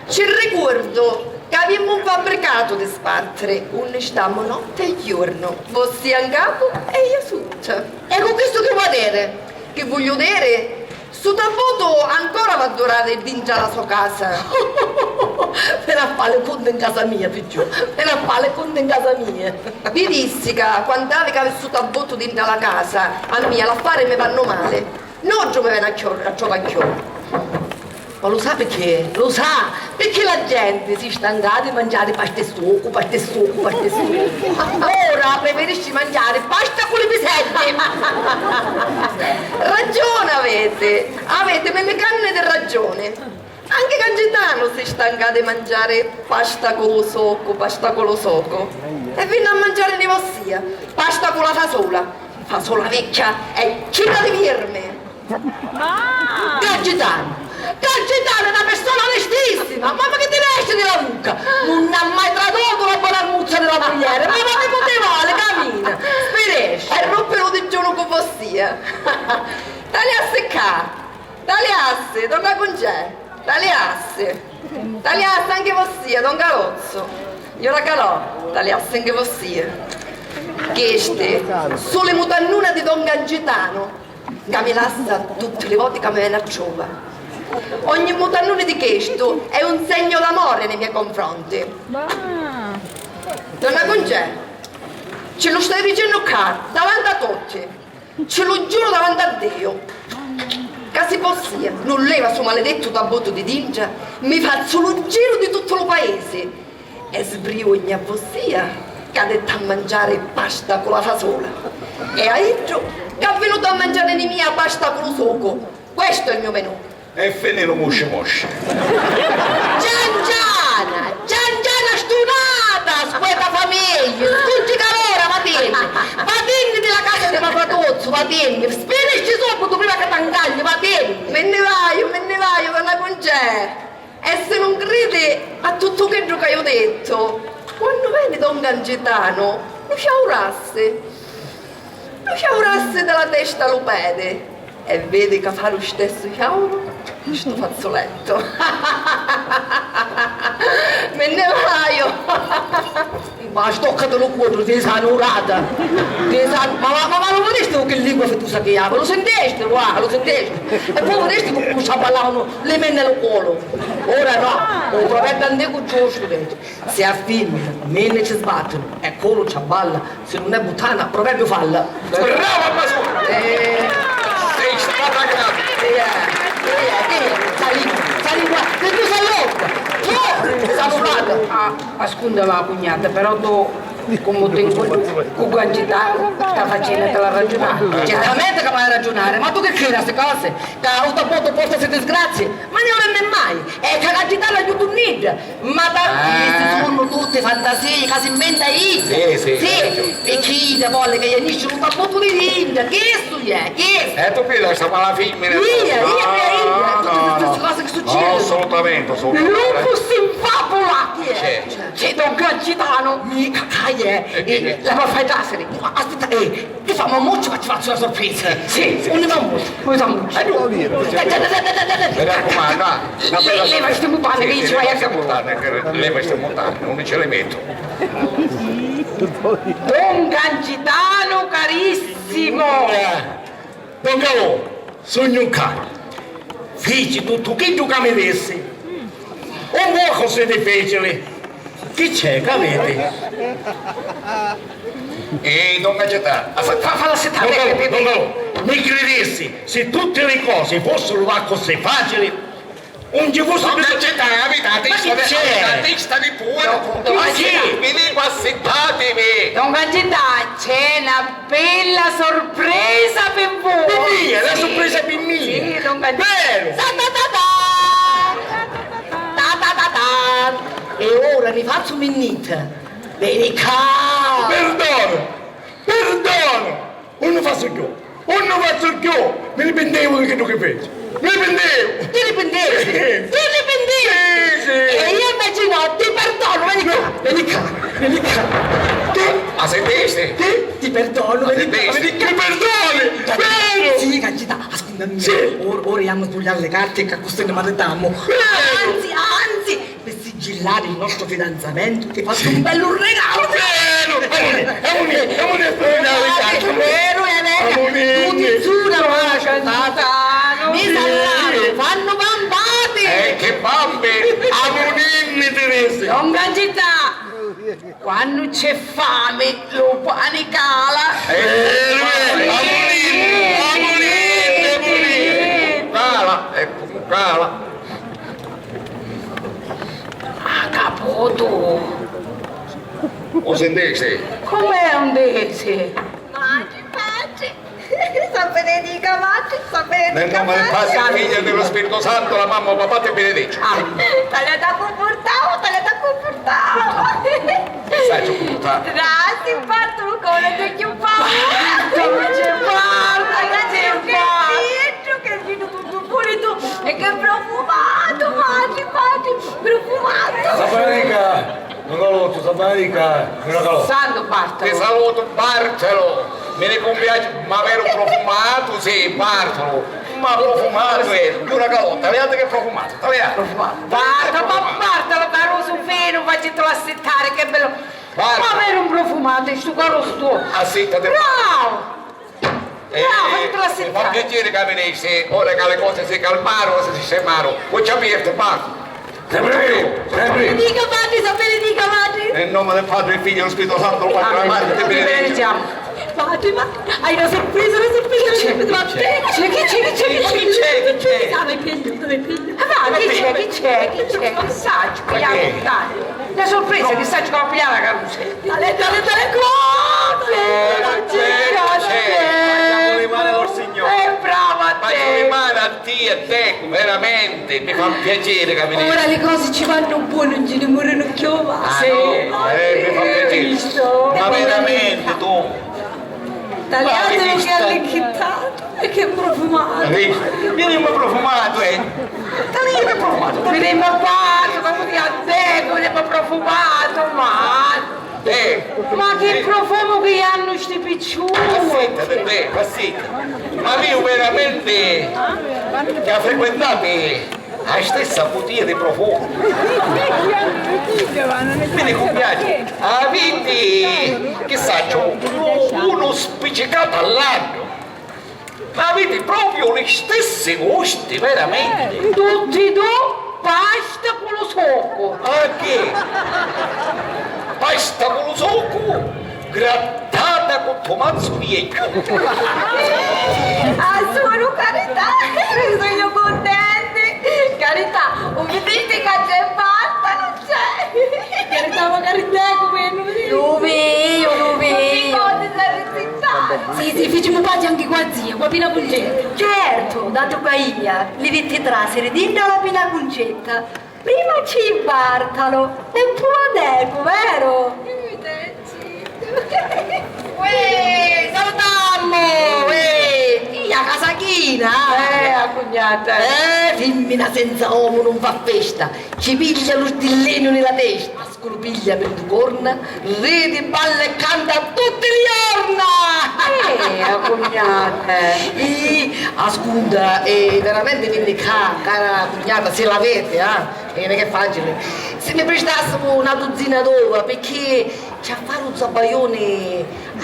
Ci ricordu ca avimmu un fabbricatu di spartiri, unni stamu notti e jornu, vossia 'n capu e io sutta. E cu chistu chi vò diri? Chi vogliu diri? Stu tabbutu ancora va durari dintra la so casa. Veni a fari cunti 'n casa mia, figghiu, veni a fari cunti 'n casa mia. Vi dissi ca quant'avi c'avi stu tabbutu dintra la casa, a mia l'affari mi vannu mali. Nuddu mi veni a chiò-, a trova chiù. Ma lu sa picchì? Lu sa picchì la genti si stancà di manciari pasta e sucu, pasta e sucu, pasta e sucu. Ora preferisci manciari pasta cu li piseddi. Ragiuni aviti, aviti milli canni di ragiuni. Anchi Cangitanu si stancà di manciari pasta cu lu socu, pasta cu lu socu. E vinni a manciari ni vossia, pasta cu la fasola. Fasola vecchia e china di viermi! Ma! Cangitanu! Cangitanu è na pirsuna onestissima! Mamma chi ti nesci di la vucca! Nun ha mai tradotu la bonarmuzza di la muglieri! Ma, ma chi puti vali, camina! Spiresci! E ruppi lu digiunu cu vossia! Taliassi ccà! Taliassi, donna Cuncè! Taliassi! Taliassi anchi vossia, don Calozzu! Gnura Calò, taliassi anchi vossia! Chisti su li mutannuna di don Cangitanu, ca mi lassa tutti li voti ca mi veni a trova. Ogni mutannuni di chistu è un segnu d'amori nei miei confronti. Donna Cuncè, ci lu staiu dicennu ccà, davanti a tutti. Ci lu giuru davanti a Diu, ca si vossia nun leva stu maledettu tabbutu di dintra, mi fazzu lu giru di tuttu lu paisi e sbriugnu a vossia ca detti a manciari pasta cu la fasola e a iddu ca vinutu a manciari ni mia pasta cu lu sucu. Questu è il mio menù. E fini lu musci musci. Cianciana! Cianciana stunata! Scueta famiglia! Scunci calora, vatinni! Vatinni di la casa di me fratozzu, vatinni! Spinisci subbitu prima ca t'ancagli, vatinni! Mi nni vaiu, mi nni vaiu, donna Cuncè! E si nun cridi a tuttu chiddu ca iu dettu, quannu veni don Cangitanu, lu ciaurassi! Lu ciaurassi di la testa a lu pedi e vidi ca fa lu stessu ciauru stu fazzulettu. Mi nni vaiu! Ma stoccati lu coddu, ti sanurata! Ti san-, ma, ma, ma, ma lu vidisti cu chi lingua fittusa chi havi? Lu sintesti, va, lu sintesti? E poi vidisti cu, cu ci abballavanu li menni a lu colu? Ora no, u proverbiu anticu giustu dici. Si a fimmina menni ci sbattinu e colu ci abballa, si nun è buttana, proverbiu falla. Brava Masù! Eh. Sei stata grande! Chi è? Chi è? Chi è? Sta lingua, sta lingua, che tu sei loca! Tu! Salutata! Ah, ascunta la cugnata, però tu, comu ti incontri cu Cangitanu, sta facenna ti la ragiunari. Certamente ca m'hai ragiunari, ma tu chi cridi a sti cosi? Ca u tabbutu porta sti disgrazi? Ma io non ne mai! E ca Cangitanu aiutu nidda! Ma tantu chisti sunnu tutti fantasii ca si inventa idda! Sì, sì, sì, picchì idda voli ca io nisci lu tabbutu di dintra, chistu è, chistu! E tu pila sta mala fimmina! Io, io, io, io, tutti sti cosi che succedono! No, assolutamente, assolutamente! Lupus in fabula! C'è, c'è Don Gangitano. Mica, ca è? Eh, eh, la va a fai trasiri. Aspetta, eh, ti famo a mucci, ma ti faccio una sorpresa. Sì, sì. Unni va a mucci? Unni va a mucci? Eh, no. Dai, dai, dai, dai, dai, dai. Mi raccomando, ah, una bella sorpresa. Leva sti mutande che ci vai a capo. Leva sti mutande, non ce le metto. Don Gangitano carissimo. Don Calò, sugnu ccà. Fici tuttu chiddu ca mi dissi. Un pocu si difficili. Chi c'è, c'aviti? Ehi, don Gangità, fa, fa, falla assettari. Don Calò, don Calò, mi cridissi, si tutti li cosi fussiru accussì facili, un ci fussi... Don Gangità, aviti a testa di, aviti a testa di puru. Don Gangità. Mi dicu, assittativi. Don Gangità, c'è na bella sorpresa pi voi. Pi mia, la sorpresa pi mia. Sì, don Gangità. Veru? Ta ta ta ta. Ta ta ta ta. E ora mi fazzu minnita. Veni ccà. Perdona. Perdona. Unni fazzu cchiù! Unni fazzu cchiù! Mi ripintevu di chiddu chi feci! Mi ripintevu! Ti ripintesti? Sì. Ti ripintesti? Sì, sì. E io invece no, ti perdono, veni ccà, veni ccà, veni ccà. Ti... Ah, sentisti? Ti, ti perdono, veni ccà, veni ccà. Mi perdoni? Veru? Sì, Gangità, ascoltami. Sì. Ora, ora andiamo a sbugliare le carte che così ne maritamo. Veru? Anzi, anzi, pi sigillari il nostro fidanzamentu ti fazzu un bellu regalu! Veru! Amuni, amuni, amuni, amuni, amuni. Veru, è veru! Amuni. Tu ti zuna, ma Gangità, mi sallatu, fannu pampati! Eh, che pampi! Amuninni, Teresa! Don Gangità! Quannu c'è fami, lu pani cala. Eh, eh, amuninni, amuninni, amuninni. Cala, ecco, cala. Ah, caputu. U sintisi? Com'è un desi? Matri, matri. Sa benedica, matri, sa benedica, matri. Nel nome del Padre, del Figlio e dello Spirito Santo, la mamma o papà ti benedice. Amen. Taliati a cumpurtà, taliati a cumpurtà. Sacciu cumpurtà. Trasi, partu, come ti chiuppavo. Partu, mi ci partu, mi ci partu. Che vino, che vino, che vino, che vino, e che profumato, matri, matri, profumato. Sa benedica. Don Calò, tu sa benedica, don Calò. Santu Bartolo. Ti salutu, Bartolo. Mi ne cumpiaci, ma veru profumatu, sì, Bartolo. Ma profumatu è, don Calò, taliati che profumatu, taliati. Profumatu. Bartolo, ma Bartolo, carusu finu, facitulu assittari, che bellu. Bartolo. Ma veru un profumatu, stu carusu. Assittati. Bravo. Eh, mi fa piacere ca viniste, ora ca li cosi si calmaru, si sistemaru, vucci apierti, ma... Sempri iu, sempri iu. Benedica matri, sa benedica matri. Nel nome del Padre, del Figlio e dello Spirito Santo, lo quattro la matri, ti benedico. Matri, ma hai una sorpresa, una sorpresa, una sorpresa, ma chi c'è, chi c'è, chi c'è, chi c'è, chi c'è, chi c'è? Ah, ma è piaciuto, mi è piaciuto. Ah, ma chi c'è, chi c'è, chi c'è? Chi sa, ci pigliamo, dai. La sorpresa, chi sa, ci va a pigliare la carusella. Tale, tale, tale, come? C'è, c'è, c'è. Facciamo le mani col Signore. Eh, bravo a te. Faccio le mani a te e te, veramente, mi fa piacere che mi... Ora le cose ci vanno buone, non ce ne moreno più. Ah, sì, no? Eh, mi fa piacere. Hai visto? Ma veramente tu. Tagliatelo che è allicchittato e che è profumato. Hai visto? Vedi come profumato, eh? Tagliami profumato. Vediamo qua, come ti ha detto, vediamo profumato, ma... Eh, ma che profumo che hanno sti picciuti! Aspetta, Beppe, aspetta. Ma io veramente che ha frequentato la stessa bottiglia di profumo. Mi ne compiace. Avete, che saccio, uno, uno spiccicato all'aglio. Ma avete proprio gli stessi gusti, veramente. Tutti e due, pasta con lo socco. Ah, che? Pasta con lo socco? Grattata cu tomazzu viecchiu. Ah, sulu carità, sugnu cuntenti. Carità, u viditi ca c'è Bartolo, c'è. Carità, ma carità, come non vedi? Lu veju, lu veju. Tutti cose si arrisintati. Sì, sì, ficimu paci anche cu a zia, cu a Pina Cuncetta. Certu, datu ca ia li vitti trasiri dintra la Pina Cuncetta. Prima ci Bartalo e pua Decu, veru? Uè, salutammu! Uè, ia casa chi Fina! Eh, a cugnata! Eh, fimmina senza omu nun fa festa, ci piglia lu stillinu ni la testa, scurpiglia pi du corna, ridi, balla e canta tutti li jorna! Eh, a cugnata! Ih, ascunta, eh, veramenti vinni ccà, cara cugnata, si l'aviti, ah, e chi facili? Si mi pristassivu na duzzina d'ova, picchì ci ha fari un zabbaioni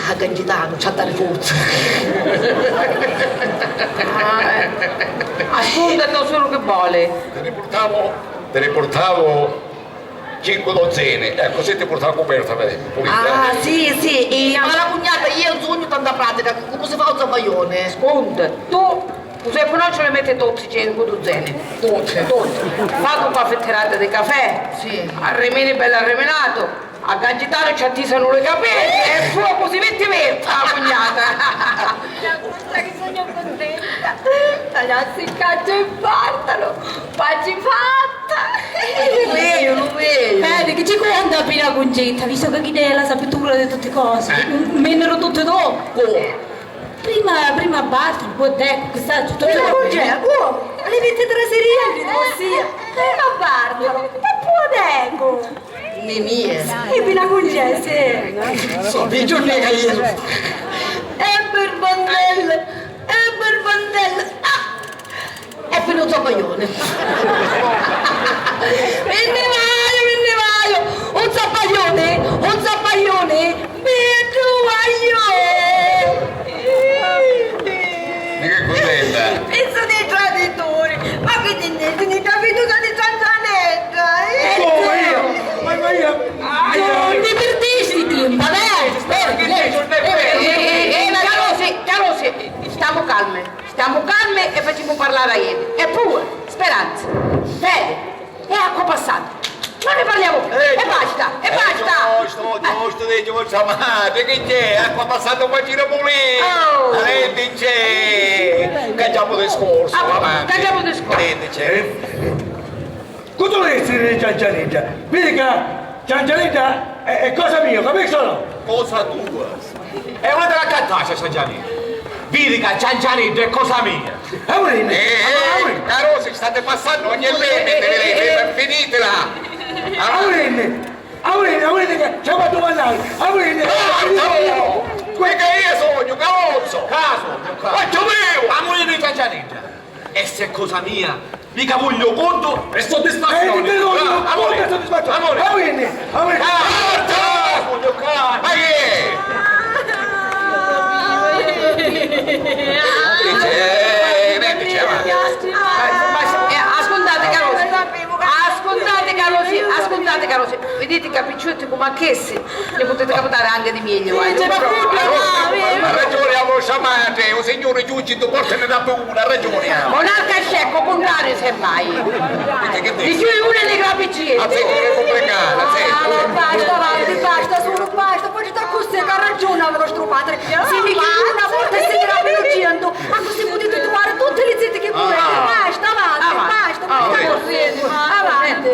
a Gangitanu, ci ha dari forza. Ah, eh. Ascunta, to suru chi voli? Ti ni purtavu, ti ni purtavu cincu dozzini, e accussì ti purtavu cuperta, vedi, pulita. Ah, sì, sì, e, ma la cugnata, iu nun sugnu tanta pratica, comu si fa un zabbaioni? Ascunta, tu Giuseppu, no ci li metti tutti cincu duzzini. Tutti, tutti. Fa cu qualchi tirata di cafè. Sì. Arrimini bellu arriminatu. A Gangitanu ci attisanu li capiddi e fuocu si metti verta, a cugnata. Già, questa che sugnu cuntenta. Tagliassi il caccio e partalo. Paci fatta. Lu veju, lu veju. Vedi chi ci conta appena Cuncetta, visto che chidda è la sapitura di tutti cosi. Eh. Mennu tutti dopu. Prima, prima Bartolo, poi Deco, chissà, tutto ciò. Cioè, oh, alle venti traseria, di vossia. Prima Bartolo, e poi Deco. Mimì. E fino a Concesse. So, di giorni che io. E per bandelle, e per bandelle. Ah! E fino un zabbaioni. Mi nni vaiu, mi nni vaiu. Un zabbaioni, un zabbaioni. Beddu guagliò! Di che cuntenta? Pizzu di tradituri! Ma chi ti dici, ni traditura di Zanzanedda, eh? Come io? Ma, ma io... Nun ti pirdisti timpu, vero? Vero, vero. Eh, eh, eh, eh, Carosi, Carosi, stamu calmi, stamu calmi e facimu parlari a iddi. E puru, Speranza, vedi, è acqua passata. Non ne parliamo più. Eh, e basta, e eh, basta. Giusto, giusto, dice vostra madre, che c'è? Acqua passata, un bacino pulito. Oh. Senti, c'è? Cambiamo discorso, ah, va avanti. Cambiamo discorso. Senti, c'è? Cu tu li essiri di Ciancianidda? Vidi ca Ciancianidda è, è cosa mia, capisci o no? Cosa tua? E unni ti l'accattasti a Ciancianidda? Vidi ca Ciancianidda è cosa mia. Aurini, eh, Aurini. Carosi, state passando ogni limite, eh, eh, finitela. Aurini, Aurini, Aurini, che ci ha fatto mannare. Aurini, ah, no! Perché io sogno, Caozzo! Caso, Caso. Faccio io! Aurini Ciancianidda. E se è cosa mia, mica voglio conto e soddisfazione. Eh, ti voglio conto e soddisfazione. Amore. Amore. Amore. Carta! Voglio carta. Ma che è? Eh, eh, eh, eh, eh, eh, ascoltate, caro, ascoltate, caro, ascoltate, caro, vedete che picciutti come a chessi. Ne putiti capitari anche di meglio, eh. Sì, c'è da fare, bravi. Ha ragione la vostra madre, o signore Giugitu, portane da una, ha ragione. Monarca scecco, contrario semmai. Di più una di gravi cielo. Ah, sì, che complicata, sì. Ah, basta, avanti, basta, solo basta. Poi c'è così che ha ragione il vostro padre. Se mi chiamo una volta e si grava un cielo. Ma così potete trovare tutte le zitte che volete. Ah. Basta, avanti, basta, basta. Avanti,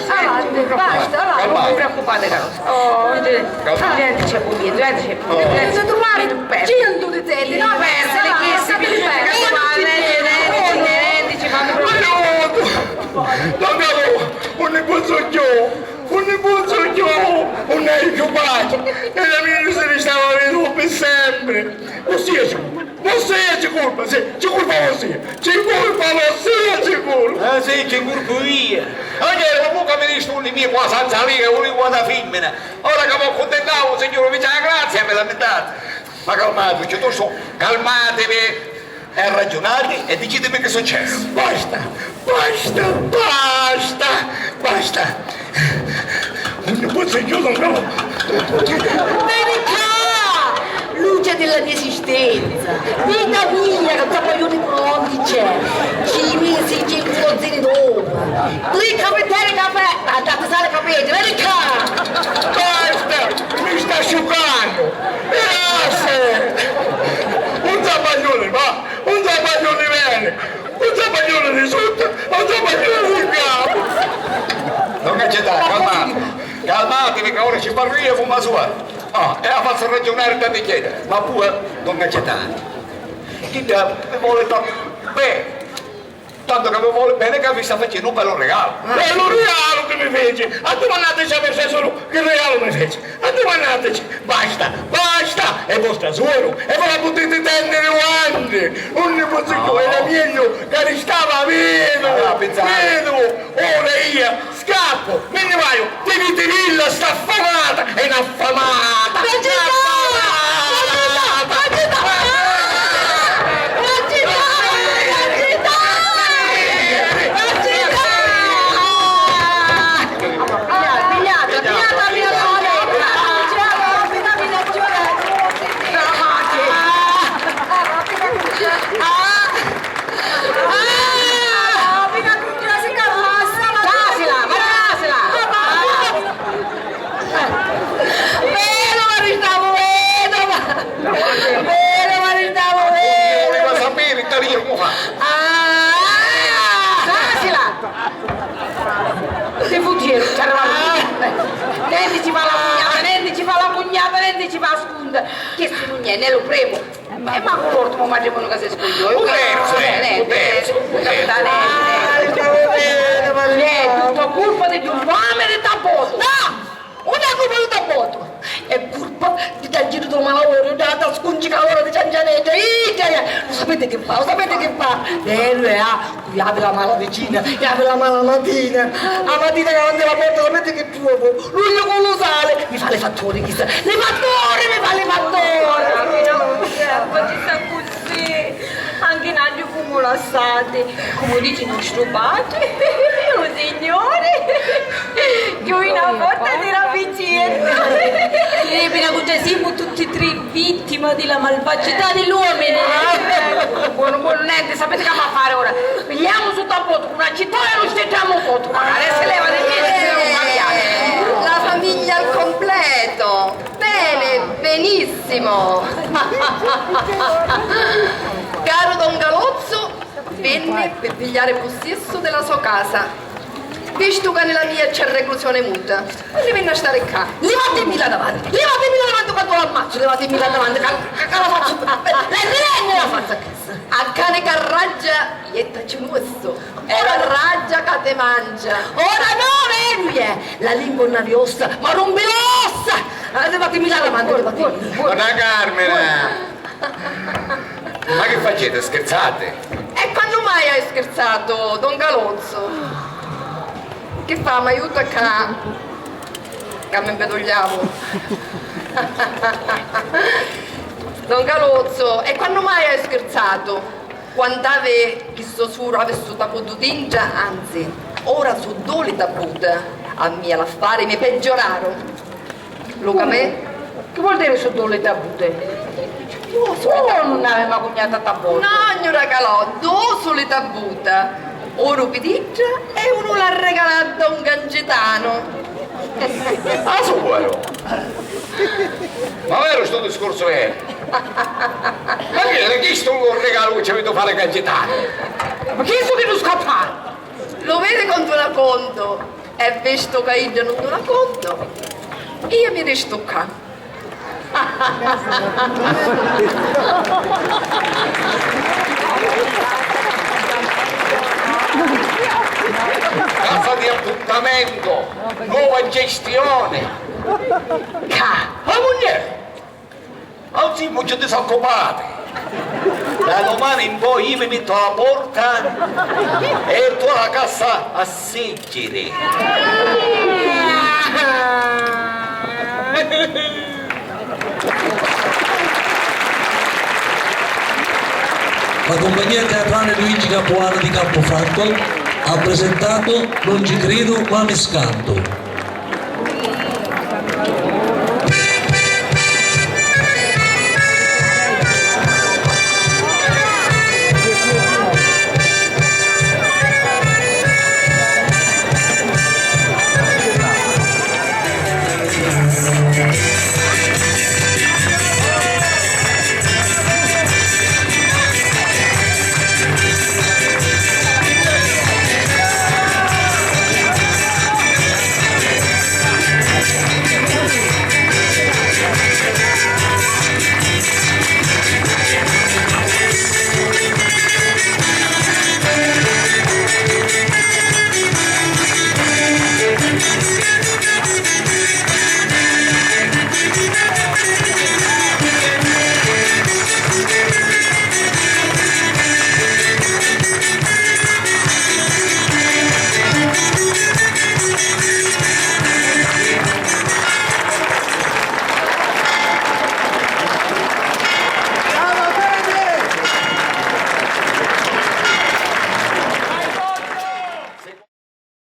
avanti, basta, avanti. Non vi preoccupate, caro. Oh, niente c'è buio, niente c'è buio, niente c'è buio. Trovare cento di zette, no? Persi, chi si... Aiuto! Don Gallo, non ne posso più, non ne posso più, non ne ho più pace. E la mia se ne stava venuto per sempre. Ossia, Vossia ci curpa, sì, ci curpa vossia, ci curpa vossia, ci curpa. Ah, sì, ci curpu io. Agnello, ma vucca mi dici unni mia qua Sanzalia, vulivu una fimmina. Ora che m'accuntintau, signore, vi c'è la grazia, mi lamentate. Ma calmatevi, piuttosto calmatevi e ragionate e dicitemi che è successo. Basta, basta, basta, basta. Non ne posso più, non... Veni ccà! Luce della mia esistenza, vita mia, che zabaglioni pronti c'è, ci misi cincu dozzini d'ova, tri cafetteri di caffè, andate sale capete, veni ccà! Basta! Mi sta sciucannu! Grazie! Un zabaglione va, un zabaglione veni! Un zabaglione di sotto e un zabaglione di capu! Non accettare, calmatevi, calmatevi che ora ci parlo io e fuma sua. Ah, e la faccio ragionare da te chiede, ma pure non accettare. Idda mi voli tantu beni, tantu ca mi voli beni ca mi sta facennu un bellu rigalu. Bellu rigalu chi mi feci! Addumannateci a me sulu chi rigalu mi feci! Addumannateci! Basta, basta! È vostra suoru e vi la putiti tènniri quantu! Unni fussi chiù era megghiu ca ristava viduvu! Viduvu! Ora ia scappu, mi nni vaiu, tivitivilla sta affamata e n'affamata! Ragità! Ragità! Ragità! Ragità! Ragità! Ragità! Pigliata, pigliata, pigliata, pigliata, pigliata, pigliata. Ah! Ah! Trasila, ma trasila! Veru, ma ristavu veru! Veru, ma ristavu veru! Vuleva sapiri, Talia, comu fa? Ah! Trasila! Si fuggieru, ci arrivava. Nenti ci fa la cugnata, nenti ci fa la cugnata, nenti ci fa scunda. Chistu nun è né lu premu. E mancu portu mo matrimoniu ca si scugghiu. U terzu, eh, u terzu, u terzu. È tutto colpa di ddu fami di Tabbotu. No! Nun è colpa di Tabbotu. È colpa di dda gita dô malaoru, dda scunci ca ora di ciancianedda. Idda, lu sapete chi fa, lu sapete chi fa? Veru, eh, ah, cu havi la mala vicina, havi la mala matina. A matina davanti la porta sapete chi trovu? L'ugliu cu lu sali, mi fa li fattori chista, li fattori, mi fa li fattori! Faciti accussì, anchi n'agghiu cu mu lassati, comu dici nostru patri, lu Signuri, chiù una porta di ravvicinni. Crèpina cu già simu tutti tri vittima di la malvagità di l'uomini. Buonu, buonu, nenti, sapete chi hamu a fari ora? Pigliamu su Tabbotu cu na cittola e lu stiddamu cottu, macari si leva di mezzu, eh, non va bene. La famiglia al completo. Bene, benissimo. Caro Don Galozzo, venne per pigliare possesso della sua casa. Vistu ca nella mia c'è reclusione muta, e li venni a stari ccà. Livatimi là davanti, livatimi là davanti, quantu l'ammazzu, livatimi là davanti, ca, ca, ca la fazzu, le, le, le, la fazzu a casa. A cani ca raggia, jettaci un uossu, e la raggia ca te mangia. Ora no, veru è, la lingua non ha ossa, ma rompi l'ossa! Livatimi là davanti, livatimi. Donna Carmine! Ma chi facete, scherzate? E quannu mai hai scherzato, don Galozzo? Chi fa, m'aiuta ccà, ca mi mpetugliavu. Don Galozzo, e quannu mai hai scherzato? Quant'havi chi so suru havi stu tabbuddu dintra, anzi, ora su dui li tabbuti, a mia l'affari mi peggioraru. Lu camè? Chi vuol diri su dui li tabbuti? Dui suli tabbuti. Unu nun havi ma cugnata Tabbotu. No, gnura Calò, dui suli tabbuti. Unu pi dintra e unu l'ha regalatu a un cancitanu. Ah, suveru? Ma veru stu discursu è? Ma chi era chistu un rigalu chi ci aviti fari cancitanu? Ma chi su chi nun scappa? Lu vidi quantu la contu? E vistu ca idda nun duna contu, iu mi restu ccà. Casa di appuntamento, nuova gestione. Ccà, la muglieri! Autri mucci disoccupati. Da dumani in poi io mi metto alla porta e tu alla cassa a sigghiri. La compagnia teatrale Luigi Capuano di Campofatto ha presentato Non ci credo ma mi scanto.